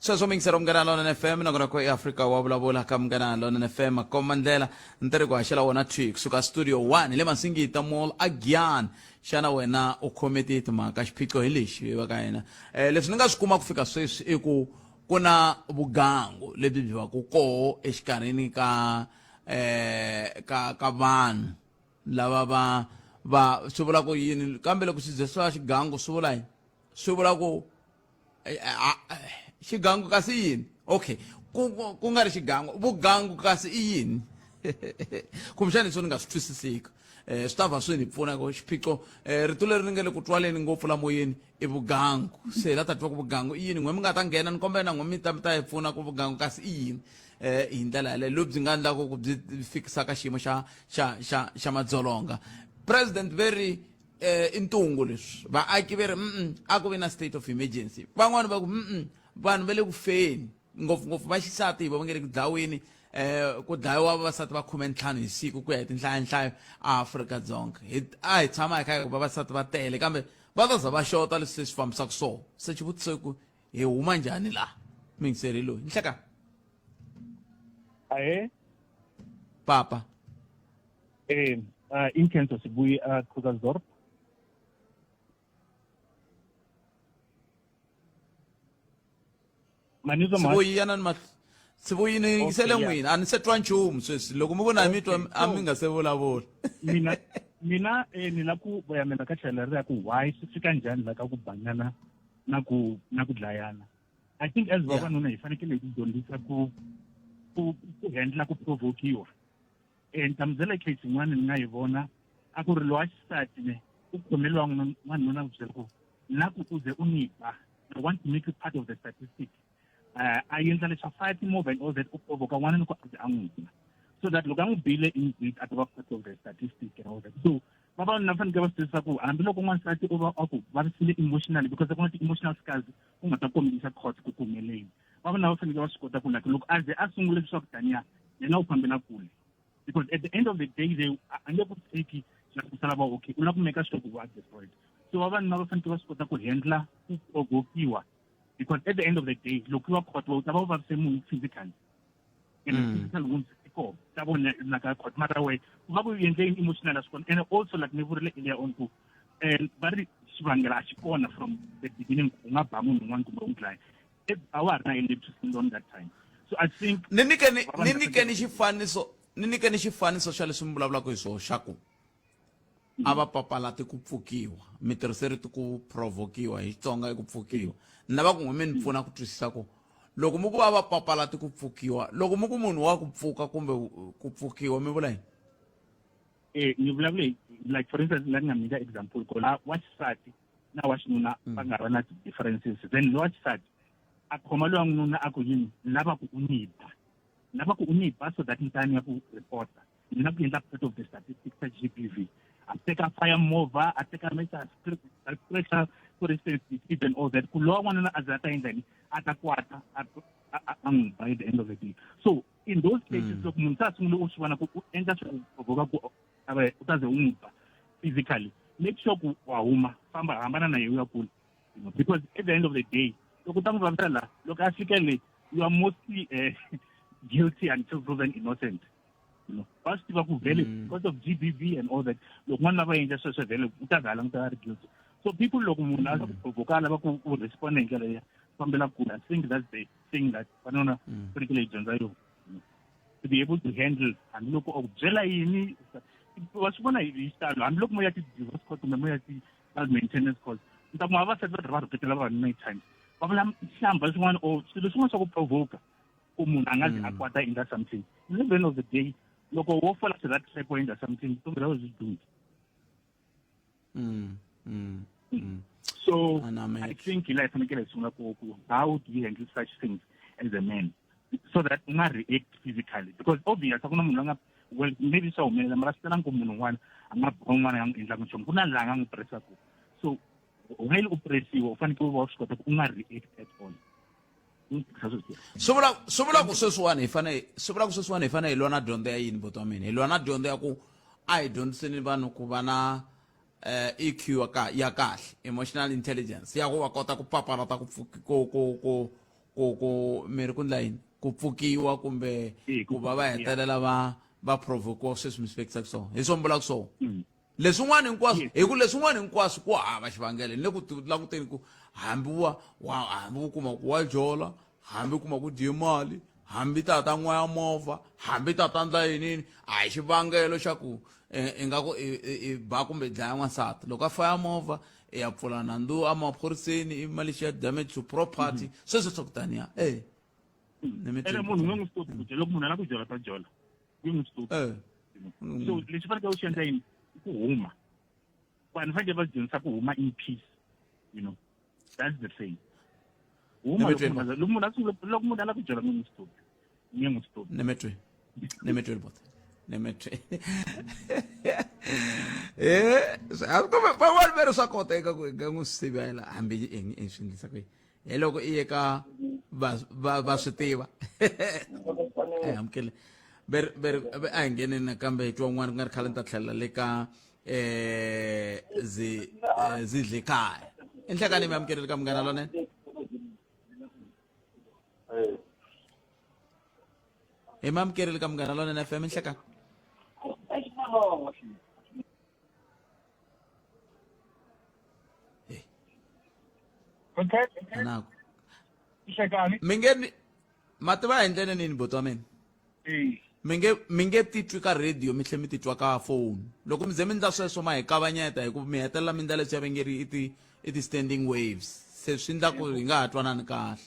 S1: Sweswo mingisero Munghana Lonene FM nakona ko eAfrika wa vulavula ka Munghana Lonene FM makomba ndlela ni ri ku haxela wona thwi kusuka studio 1 hi le Masingita Mall a Giyani xana wena u khome tihi timhaka xiphiqo hi lexi va ka hina eh, leswi ni nga swi kuma ku fika sweswi i ku ku na vugangu lebyi byi va ku koho exikarhini ka eh ka ka vanhu lava va va swi vula ku yini kambe loko swi ze swi va xigangu swi vula yini swi vula ku eh, eh, eh, xigangu kasi i yini okay ku ku nga ri xigangu vugangu kasi i yini kumbexana leswi ni nga swi twisisiki um swi ta va swi ni pfuna ku xiphiqo um rito leri ni nga le ku twaleni ngopfu la moyeni i vugangu se la ta twa ku vugangu i yini n'we mi nga ta nghena ni kombela na n'we mi ta mi ta yi pfuna ku vugangu kasi i yini um hi ndlela yaleyo lebyi nga endlaku ku byi fikisa ka xiyimo xa xa xa xa madzolonga president very eh i ntungu leswi vaaki ve ri mm a ku ve na state of emergency van'wani va ku mm vanhu va le ku feni ngopfungopfu va xisati hi vo va nge le ku dlaweni eh ku dlayiwa vavasati va 15 hi siku ku ya hi tinhlayanhlayo aAfrika-Dzonga hi a hi tshama hi kha hi ku vavasati va tele kambe va ta za va xota leswi se swi fambisaka swona se xivutiso i ku hi huma njhani laha mingiseri loyi nhleka
S14: Ahee.
S1: Papa.
S14: Eh, uh, Intenso Sibuyi uh, Krugersdorp. Manizwa
S1: Sibuyi yana ni Sibuyi ni yingisele n'wina a ni se twa nchumu sweswi loko mi ku na mi twa a mi nga se vulavula.
S14: Mina mina eh ni la ku voyamela ka tlhelo leri ya ku why swi fika njhani la ka ku banana na ku na ku dlayana. I think as vavanuna hi fanekele hi ti dyondzisa ku ku ku handla ku provokiwa. Eh, ni ta mi byela case yin'wana ni nga yi vona a ku ri lowa xisati ne u khomeliwa n'wanuna ku byela ku na ku u ze u ni ba I want to make you part of the statistic a endla leswa faya timovha and all that u provoka n'wana ni ku a ze a n'wi ba so that loko a n'wi bile indeed a ta va part of the statistic and all that so vavanuna va fanekele va swi twisisa ku hambiloko n'wansati u va a ku vavisile emotionally because ku na ti-emotional scars u nga ta kombisa court ku kumeleni vavanuna va fanekele va swi kota ku like loko a ze a sungule leswaku taniya yena u fambela kule because at the end of the day they a nge ku tshiki la ku sala va okay u lava ku make sure ku va destroyed so vavanuna va fanekele va swi kota ku handla ku provokiwa because at the end of the day loko wa court u ta va u vavise munhu physically and physical wounds i kona ta vona la ka court mara we ku va ku endle yini emotional a swi kona and also like ni vurile earlier on ku um va ri xivangelo a xi kona from the beginning u nga ba munhu un'wana kumbe u n'wi dlaya a wa ha ri na electricity on that time so i think
S1: ni nyikeni ni nyikeni xifaniso ni nyikeni xifaniso xa leswi mi vulavulaka hi swona xa ku a va papalati ku pfukiwa mi tirhise rito ku provokiwa hi Xitsonga i ku pfukiwa ni lava ku n'wi mi ni pfuna ku twisisa ku loko mi ku va va papalati ku pfukiwa loko mi ku munhu wa ku pfuka kumbe ku pfukiwa mi vula yini
S14: eh ni vulavule like for instance la ni nga mi nyika example ko la wa xisati na wa xinuna va nga va na ti-differences then lowa xisati a khoma lowa n'winuna a ku yini lava ku u ni ba lava ku u ni ba so that ni ta ni ya ku reporta ni la ku endla part of the statistics ta G_B_V a teka fire movha a teka measures pressure for instance speed and all that ku lowa n'wanuna a ze a ta endla yini a ta kwata a a n'wi ba at the end of the day so in those cases loko munhu se a sungule u swi vona ku u endla swi ku provoka ku a va u ta ze u n'wi ba physically make sure ku wa huma famba hambana na yena u ya kule you know, because at the end of the day loko u ta n'wi vavisa la loko a fika le you are mostly guilty until proven innocent you know va swi tiva ku vhele because of GBV and all that loko n'wana lava endla sweswo vhele u ta za a languta a ri guilty so people loko munhu a ku provoka a lava ku u respond hi ndlela leya fambela kule I think that's the thing that vanuna fanekele hi dyondza yona to be able to handle hambiloko u ku byela yini wa swi vona hi xitalo hambiloko mo ya ti-divorce court kumbe mo ya ti-child maintenance court mi ta kuma vavasati va ri va rhuketela vavanuna at times va vula nhlamba swin'wana or swilo swin'wana swa ku provoka ku munhu a nga zi a kwata endla something at the end of the day loko wo fola to that trap wo endla something vutomi bya wena byi doomed So I think hi laha hi fanekele hi sungula ku ku how do we handle such things. as a man so that u nga react physically because obvious a ku na munhu loyi nga well maybe swa humelela mara swi talangi ku munhu un'wana a nga ba un'wana a nga n'wi endlanga nchumu ku na laha nga n'wi pressaku so while u pressiwa u fanekele u va u swi kota ku u nga react at all
S1: swi vula swi vula ku sweswiwani hi fanele swi vula ku sweswiwani hi fanele hi lwa na dyondzo ya yini buti wa mina hi lwa na dyondzo ya ku a hi dyondziseni vanhu ku va na eh, EQ ya ka ya kahle emotional intelligence ya ku va kota ku papalata ku ku ku ku ku ku mi ri ku ndla yini ku pfukiwa kumbe ku va va hetelela va va provokiwa sweswi mi swi vekisaka swona hi swo mi vulaka swona mm. leswin'wana hinkwaswo hi ku leswin'wana hinkwaswo ku hava xivangelo ni le ku languteni ku hambi wa wa hambi u kuma ku wa jola hambi u kuma ku dye mali hambi tata n'waya movha hambi tata ndla yinini a hi xivangelo xa ku eh, ingaku i ba kumbe dlaya n'wansati loko a faya movha i ya pfula nandzu emaphoriseni i malicious damage to property mhm. sweswo swa ku taniya e
S14: ene munhu nge n'wi stop ku loko munhu a lava ku jola ta jola nge n'wi stop eh. so lexi fanekele u xi endla yini i ku huma vanhu fanekele va dyondzisa ku huma in peace you know that's the thing huma loko munhu a sungula loko munhu a lava ku jola nge n'wi stop nge n'wi stop
S1: nemetwe nemetwe bot nemetwe eh van'wani va ri swa koteka ku nga n'wi sivela hambi i swi endlisa ku yini hi loko i ye ka va va va swi tiva eh amukele ber ber a hi ngheneni nakambe hi twa un'wana ku nga ri khale ni ta tlhelela le ka eh zi eh, zidle kaya enhlekani mi amukeleli ka munghana lonene hi mi amukeleli ka munghana lonene fm enhlekani
S4: Okay.
S1: Hlekani. Mi nge ni ma tiva hi ndlela nini buti wa mina? Mi nge mi nge titwi ka radio mi tlhe mi titwa ka phone. Loko mi ze mi ndla sweswo ma hi kavanyeta hi ku mi hetelela mi ndla leswiya va nge ri i ti i ti standing waves. Se swi ndla ku hi nga ha twanani kahle.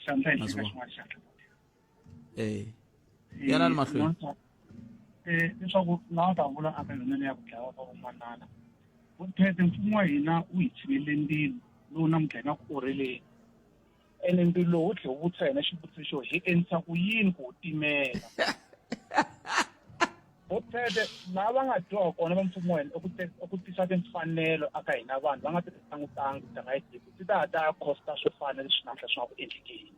S15: Xandla hi xin'wana xandla.
S1: Eh. Yanani mahlweni.
S15: Eh leswaku laha ta vula aka yona leya ku dlawa ka vomanana. Vuphete mfumo wa hina wu hi tshivelele ndzilo lowu namuntlha hi nga ku orheleni. Ene ndzilo lowu wu tlhe wu vutisa hina xivutiso xo hi endlisa ku yini ku wu timela. Vuphete laha va nga dyoha kona va mfumo wa hina i ku tisa timfanelo aka hina vanhu va nga ti langutangi ti-right leti ti ta ta costa swo fana leswi namuntlha swi nga ku endlekeni.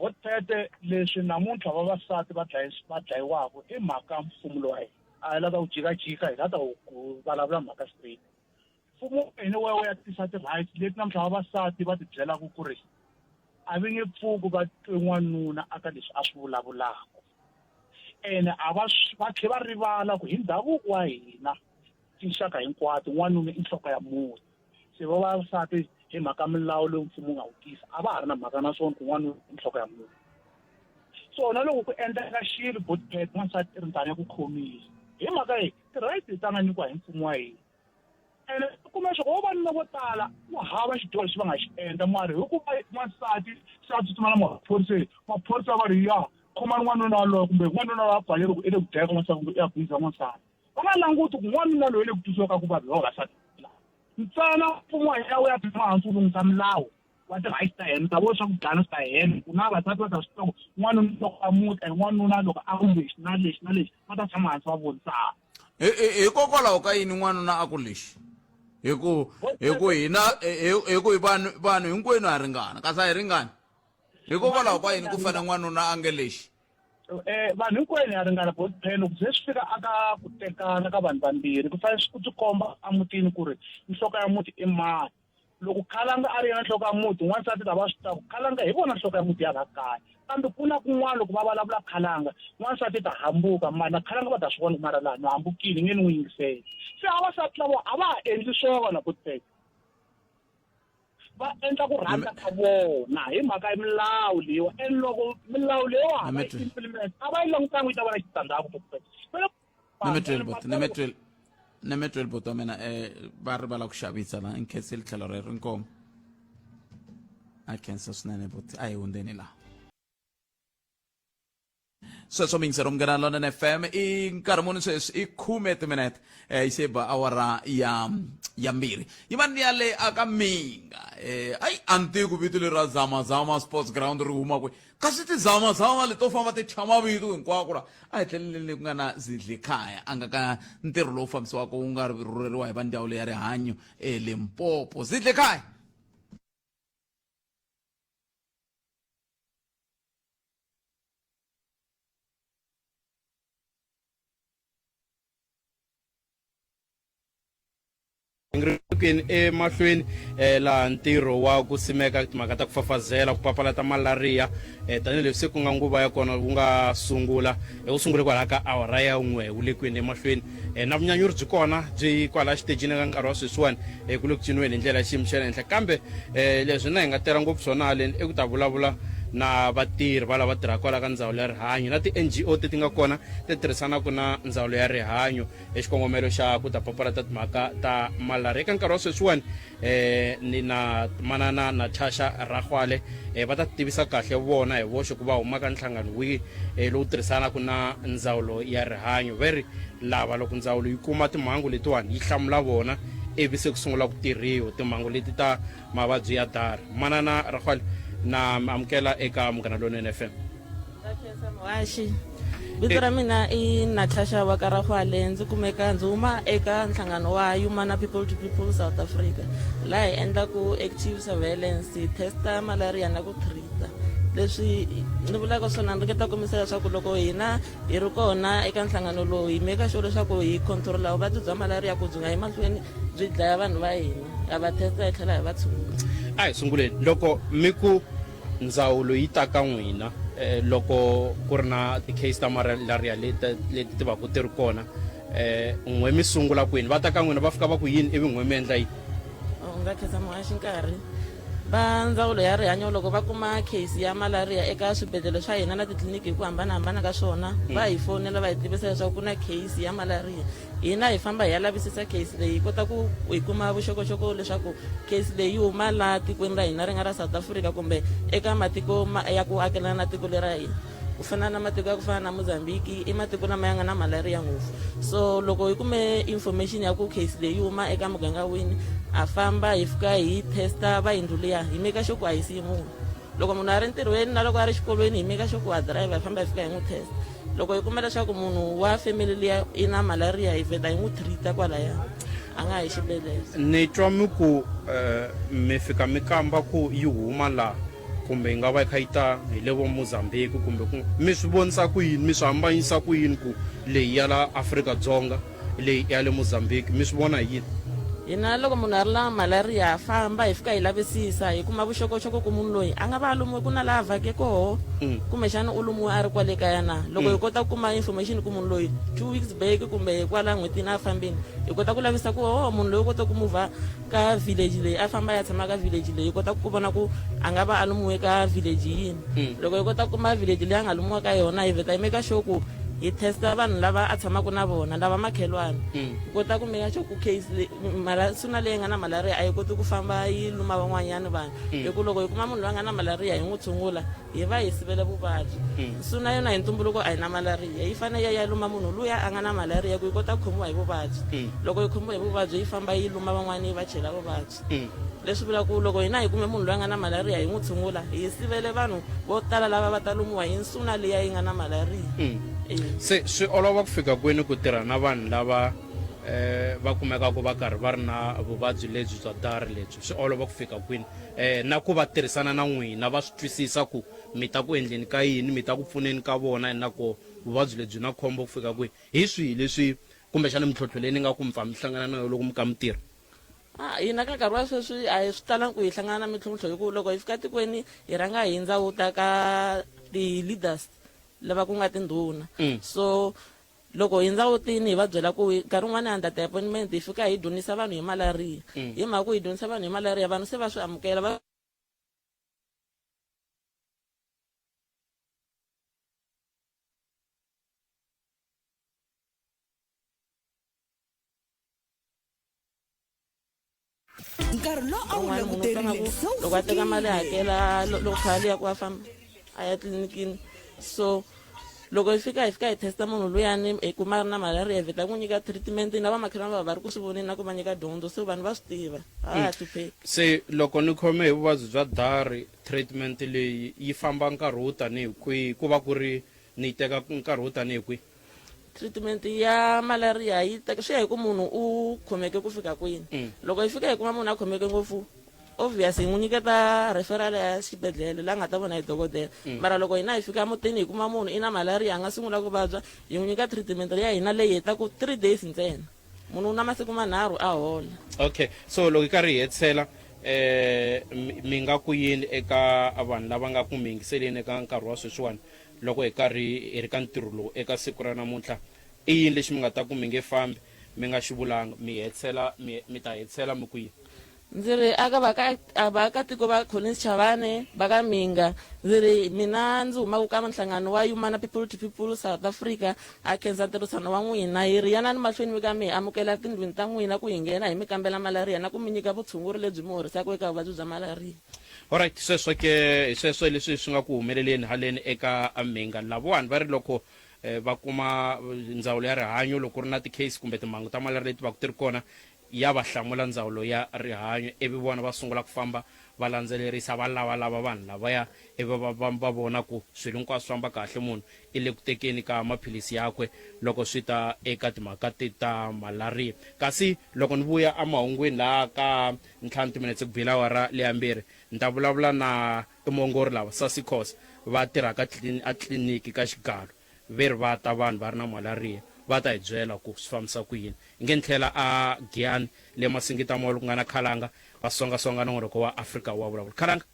S15: Votete leswi namuntlha vavasati va va dlayiwaka i mhaka mfumo lowa hina. A hi la ta ku jikajika hi la ta ku vulavula mhaka straight. Mfumo wa hina wu ya wu ya tisa ti-rights leti namuntlha vavasati va ti byelaka ku ri a va nge pfuki va twe n'wanuna aka leswi a swi vulavulaka. Ene a va va tlhe va rivala ku hi ndhavuko wa hina tinxaka hinkwato n'wanuna i nhloko ya muti. Se vavasati hi mhaka milawu lowu mfumo wu nga wu tisa a va ha ri na mhaka na swona ku n'wanuna i nhloko ya muti. So na loko ku endleka xilo botpet n'wansati i ri ntani ya ku khomile hi mhaka yi ti-rights leti a nga nyikiwa hi mfumo wa hina ene u kuma leswaku vavanuna vo tala ku hava xidyoho lexi va nga xi endla mara hikuva n'wansati se a tsutsuma na maphoriseni maphorisa va ri ya khomani n'wanuna waloye kumbe n'wanuna loyi a pfaleriwe ku i le ku dlaya ka n'wansati kumbe i abuser n'wansati va nga languti ku n'wanuna loyi le ku twisiwa ka ku vanhu vavasati ntsena mfumo wa hina wu ya tshama hansi wu lunghisa milawu wa ti-rights ta hina ta vona swa ku dlana swi ta hela ku na vavasati va ta swi tiva ku n'wanuna loko a muti and n'wanuna loko a ku lexi na lexi na lexi va ta tshama hansi va vonisana
S1: hikokwalaho ka yini n'wanuna a ku lexi hi ku hi ku hina hi ku vanhu vanhu hinkwenu ha ringana kasi a hi ringani hikokwalaho ka yini ku fanele n'wanuna a nge lexi
S15: Eh, vanhu hinkwenu ya ringana both phela loko ze swi fika aka ku tekana ka vanhu vambirhi ku fanele ku tikomba emutini ku ri nhloko ya muti i mani loko khalanga a ri yena nhloko ya muti n'wansati ta va swi tiva ku khalanga hi vona nhloko ya muti ya la kaya kambe ku na kun'wana loko va vulavula khalanga n'wansati ta hambuka mara khalanga va ta swi vona mara laha ni hambukile nge ni n'wi yingiseli se vavasati lavo a va ha endli swona ku teka va endla ku rhandza ka vona hi mhaka ya milawu leyiwa and loko milawu leyiwa va yi implement a va yi langutanga yi ta va na xitandzhaku
S1: nemetweli buti wa mina um va rivala ku xavisa la nkhenseli tlhelo rero inkomo a khensa swinene buti a hi hundzeni laha. Sweswo miyingisero Munghana Lonene FM i nkarhi muni sweswi i khume timinete eh, yi se ba awara ya ya mbirhi yi va ni ya le aka minga eh, ayi a ni tivi ku vito leri ra zamazama sports ground ri huma kwihi kasi tizamazama leto famba ti thya mavito hinkwako la a hi tlheleleni le ku nga na zidlikhaya a nga ka ntirho lowu fambisiwaka wu nga rhurheriwa hi va ndzawulo ya rihanyo elimpopo zidlikhaya
S10: Gingirikweni emahlweni eh, laha ntirho wa ku simeka timhaka ta ku fafazela ku papalata malariya eh, tanihileswi se ku nga nguva ya kona wu nga sungula eh, wu sungule kwalaha ka awara ya n'we wu le kwini emahlweni eh, na vunyanyuri byi kona byi kwalaha xitejini ka nkarhi wa sweswiwani eh, ku le ku ciniweni hi ndlela ya xiyimo xa le henhla kambe eh, leswi na hi nga tela ngopfu swona haleni i ku ta vulavula na vatirhi va lava tirhaka kwala ka ndzawulo ya rihanyo na ti-ngo teti nga kona ti tirhisanaka na ndzawulo ya rihanyo hi xikongomelo xa ku ta papalata timhaka ta malaria eka nkarhi wa sweswiwani eh ni na manana Natasha Ragwale eh va ta tivisa kahle vona hi voxe ku va huma ka nhlangano wihi eh, lowu tirhisanaka na ndzawulo ya rihanyo ve ri lava loko ndzawulo yi kuma timhangu letiwani yi hlamula vona ivi se ku sungula ku tirhiwa timhangu leti ta mavabyi ya dari manana Ragwale na mi amukela eka Munghana Lonene FM
S16: Muhaxi vito ra mina i Natasha wa Karahwale ndzi kumeka ndzi huma eka nhlangano wa Humana People to People South Africa laha hi endlaku active surveillance hi testa malaria na ku treat leswi ni vulaka swona ni ringeta kombisa leswaku loko hina hi ri kona eka nhlangano lowu hi make sure leswaku hi controla vuvabyi bya malaria ku byi nga yi mahlweni byi dlaya vanhu va hina ha va testa hi tlhela hi va tshungula
S10: a hi sunguleni loko mi ku ndzawulo yi ta ka n'wina eh, loko ku ri na ti-case ta malaria leti leti ti vaku ti ri kona eh, n'we mi sungula kwini va ta ka n'wina va fika va ku yini ivi n'we mi endla yini
S16: u nga khensa muhaxi nkarhi va ndzawulo ya rihanyo loko va kuma case ya malaria eka swibedhlele swa hina na titliliniki hi ku hambanahambana ka swona va hi fonela va hi tivisa leswaku ku na case ya malaria Hina hi famba hi ya lavisisa case leyi hi kota ku hi kuma vuxokoxoko leswaku case leyi yi huma laha tikweni ra hina ri nga ra South Africa kumbe eka matiko ma ya ku akelana na tiko lera hina ku fana na matiko ya ku fana na Mozambique i matiko lama ya nga na malaria ngopfu so loko hi kume information ya ku case leyi yi huma eka muganga wini ha famba hi fika hi testa va yindlu liya hi make sure ku a yi siyi munhu loko munhu a ri ntirhweni na loko a ri xikolweni hi make sure ku wa driver hi famba hi fika hi n'wi test loko hi kuma leswaku munhu wa family liya i na malaria hi vheta hi n'wi treat kwalaya a nga yi xibedhlele
S10: ni twa mi ku eh, mi fika mi kamba ku yi huma laha kumbe yi nga va yi kha yi ta hi le vo Mozambique kumbe ku mi swi vonisa ku yini mi swi hambanyisa ku yini ku leyi ya la Afrika-Dzonga leyi ya le Mozambique mi swi vona hi yini?
S16: Hina loko munhu a ri na malaria ha famba hi fika hi lavisisa hi kuma vuxokoxoko ku munhu loyi a nga va a lumiwe ku na laha a vhake koho mm. kumbexana u lumiwe a ri kwale kaya na loko hi mm. kota ku kuma information ku munhu loyi two weeks back kumbe kwala n'hwetini a fambini hi kota ku lavisa ku o oh, munhu loyi u kota ku muvha ka village leyi a famba ya tshama ka village leyi hi kota ku vona ku a nga va a lumiwe ka village yini mm. loko hi kota ku kuma village leyi a nga lumiwa ka yona hi vheta hi make sure ku hi testa vanhu lava a tshamaka na vona lava makhelwani mm. ku kota ku make sure ku case suna leyi nga na malaria a yi koti ku famba yi luma van'wanyana vanhu mm. hi ku loko hi kuma munhu loyi a nga na malaria hi n'wi tshungula hi va hi sivela vuvabyi mm. suna yona hi ntumbuluko a yi na malaria yi fanele ya ya luma munhu luya a nga na malaria ku yi kota ku khomiwa hi vuvabyi loko yi khomiwa hi vuvabyi yi famba yi luma van'wana yi va chela vuvabyi Mm. Leswi vulaka ku loko hina hi kume munhu loyi a nga na malaria hi n'wi tshungula, hi sivele vanhu vo tala lava va ta lumiwa hi nsuna liya yi nga na malaria.
S10: Mm. Se swi olova ku fika kwini ku tirha na vanhu lava eh va kumekaka va karhi va ri na vuvabyi lebyi bya dari lebyi swi olova ku fika kwini eh na ku va tirhisana na n'wina va swi twisisa ku mi ta ku endleni ka yini mi ta ku pfuneni ka vona na ko vuvabyi lebyi na khombo ku fika kwihi hi swihi leswi kumbexana mintlhontlho leyi ni nga ku mi pfa mi hlangana na yona loko mi ka mi tirha
S16: A hina ka nkarhi wa sweswi a hi swi talangi ku hi hlangana na mintlhontlho hi ku loko hi fika tikweni hi rhanga hi ndzawuta ka ti-leaders lava ku nga tindhuna mm. so loko hi ndzawutini hi va byela ku nkarhi wun'wani under ti-appointment hi fika hi dyondzisa vanhu hi malaria mm. hi mhaka ku hi dyondzisa vanhu hi malaria vanhu se va swi amukela va
S5: nkarhi lowu a wu languterile se
S16: wu loko a teka mali hakela loko khale ya ku a famba a ya tlilinikini so Loko hi fika hi fika hi testa munhu luyani hi kuma a ri na malaria hi vheta n'wi nyika treatment na vamakhelwani va va ri ku swi voneni na ku va nyika dyondzo se vanhu va swi tiva a ha hlupheki.
S10: Se loko ni khome hi vuvabyi bya dari treatment leyi yi famba nkarhi wo tanihi kwihi ku va ku ri ni yi teka nkarhi wo tanihi kwihi?
S16: Treatment ya malaria yi teka swi ya hi ku munhu u khomeke ku fika kwini. Loko hi fika hi kuma munhu a khomeke ngopfu obvious hi n'wi nyiketa referral ya xibedhlele la nga ta vona hi dokodela. Mara loko hina hi fika mutini hi kuma munhu i na malaria a nga sungula ku vabya hi n'wi nyika treatment ya hina leyi hetaku 3 days ntsena. Munhu u na masiku manharhu a hola.
S10: Okay so loko hi karhi hi hetisela eh mi nga ku yini eka vanhu lava nga ku mi yingiseleni eka nkarhi wa sweswiwani loko hi karhi hi ri ka ntirho lowu eka siku ra namuntlha i yini lexi mi nga ta ku mi nge fambi mi nga xi vulanga mi hetisela mi mi ta hetisela mi ku yini?
S16: Ndzi ri aka va ka vaakatiko va Collins Chavane va ka Minga, ndzi ri mina ndzi humaka ka nhlangano wa Humana People to People South Africa, ha khensa ntirhisano wa n'wina. Hi ri yanani mahlweni mi ka mi hi amukela tindlwini ta n'wina ku hi nghena hi mi kambela malariya na ku mi nyika vutshunguri lebyi mi horisaka eka vuvabyi bya malariya.
S10: Alright, sweswo ke hi sweswo leswi swi nga ku humeleleni haleni eka Mhinga. Lavawani va ri loko va kuma ndzawulo ya rihanyo loko ku ri na ti-case kumbe timhangu ta malariya leti va ku ti ri kona ya va hlamula ndzawulo ya rihanyo ivi vona va sungula ku famba va landzelerisa va lavalava vanhu lavaya ivi va va va vona ku swilo hinkwaswo swi famba kahle munhu i le ku tekeni ka maphilisi yakwe loko swi ta eka timhaka ti ta malaria kasi loko ni vuya emahungwini laha ka ntlhanu timinetse ku bile awara leya mbirhi ni ta vulavula na timuongori lava Sasi Khosa va tirhaka a tliliniki ka xigalo Ve ri va ta vanhu va ri na malaria va ta hi byela ku swi fambisa ku yini. Hi nge ni tlhela a Giyani le Masingita Mall ku nga na Khalanga va songasonga nongonoko wa Afrika wa Vulavula. Khalanga.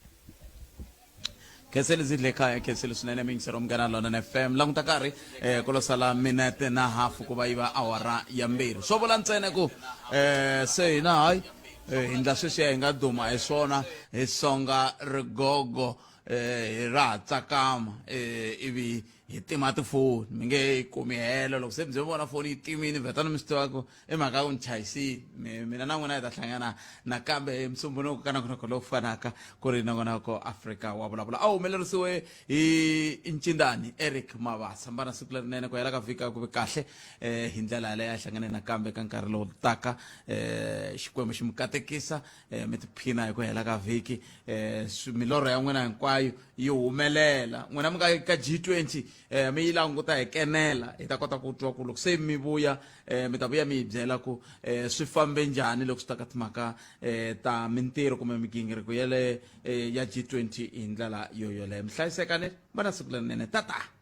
S1: Khenseli ndzi dle kaya khenseli swinene miyingiseri wa Munghana Lonene FM languta karhi eh ku lo sala minete na hafu ku va yi va awara ya mbirhi swo vula ntsena ku eh se hina hayi eh, hi ndla sweswiya hi nga duma hi swona hi songa rigogo eh hi ra ha tsakama eh ivi hi tima tifoni mi nge yi kumi helo loko se byi vona foni yi timini vhetani mi swi tiva ku i mhaka ku ni chayisile mina na n'wina hi ta hlangana nakambe hi musumbunuko ka nongonoko lowu fanaka ku ri nongonoko Afrika wa vulavula a humelerisiwe hi ncindani Eric Mabasa mbana siku lerinene ku hela ka vhiki a ku vi kahle eh hi ndlela yaleyo a hlangane nakambe ka nkarhi lowu taka eh Xikwembu xi mi katekisa eh mi tiphina hi ku hela ka vhiki eh milorho ya n'wina hinkwayo yi humelela n'wina mi nga ka G20 eh mi yi languta hi kenela hi ta kota ku twa ku loko se mi vuya eh mi ta vuya mi hi byela ku eh swi fambe njhani loko swi ta ka timhaka eh ta mintirho kumbe migingiriko ya le eh, ya G20 hi ndlela yo yoleyo mi hlayisekani va na siku lerinene tata.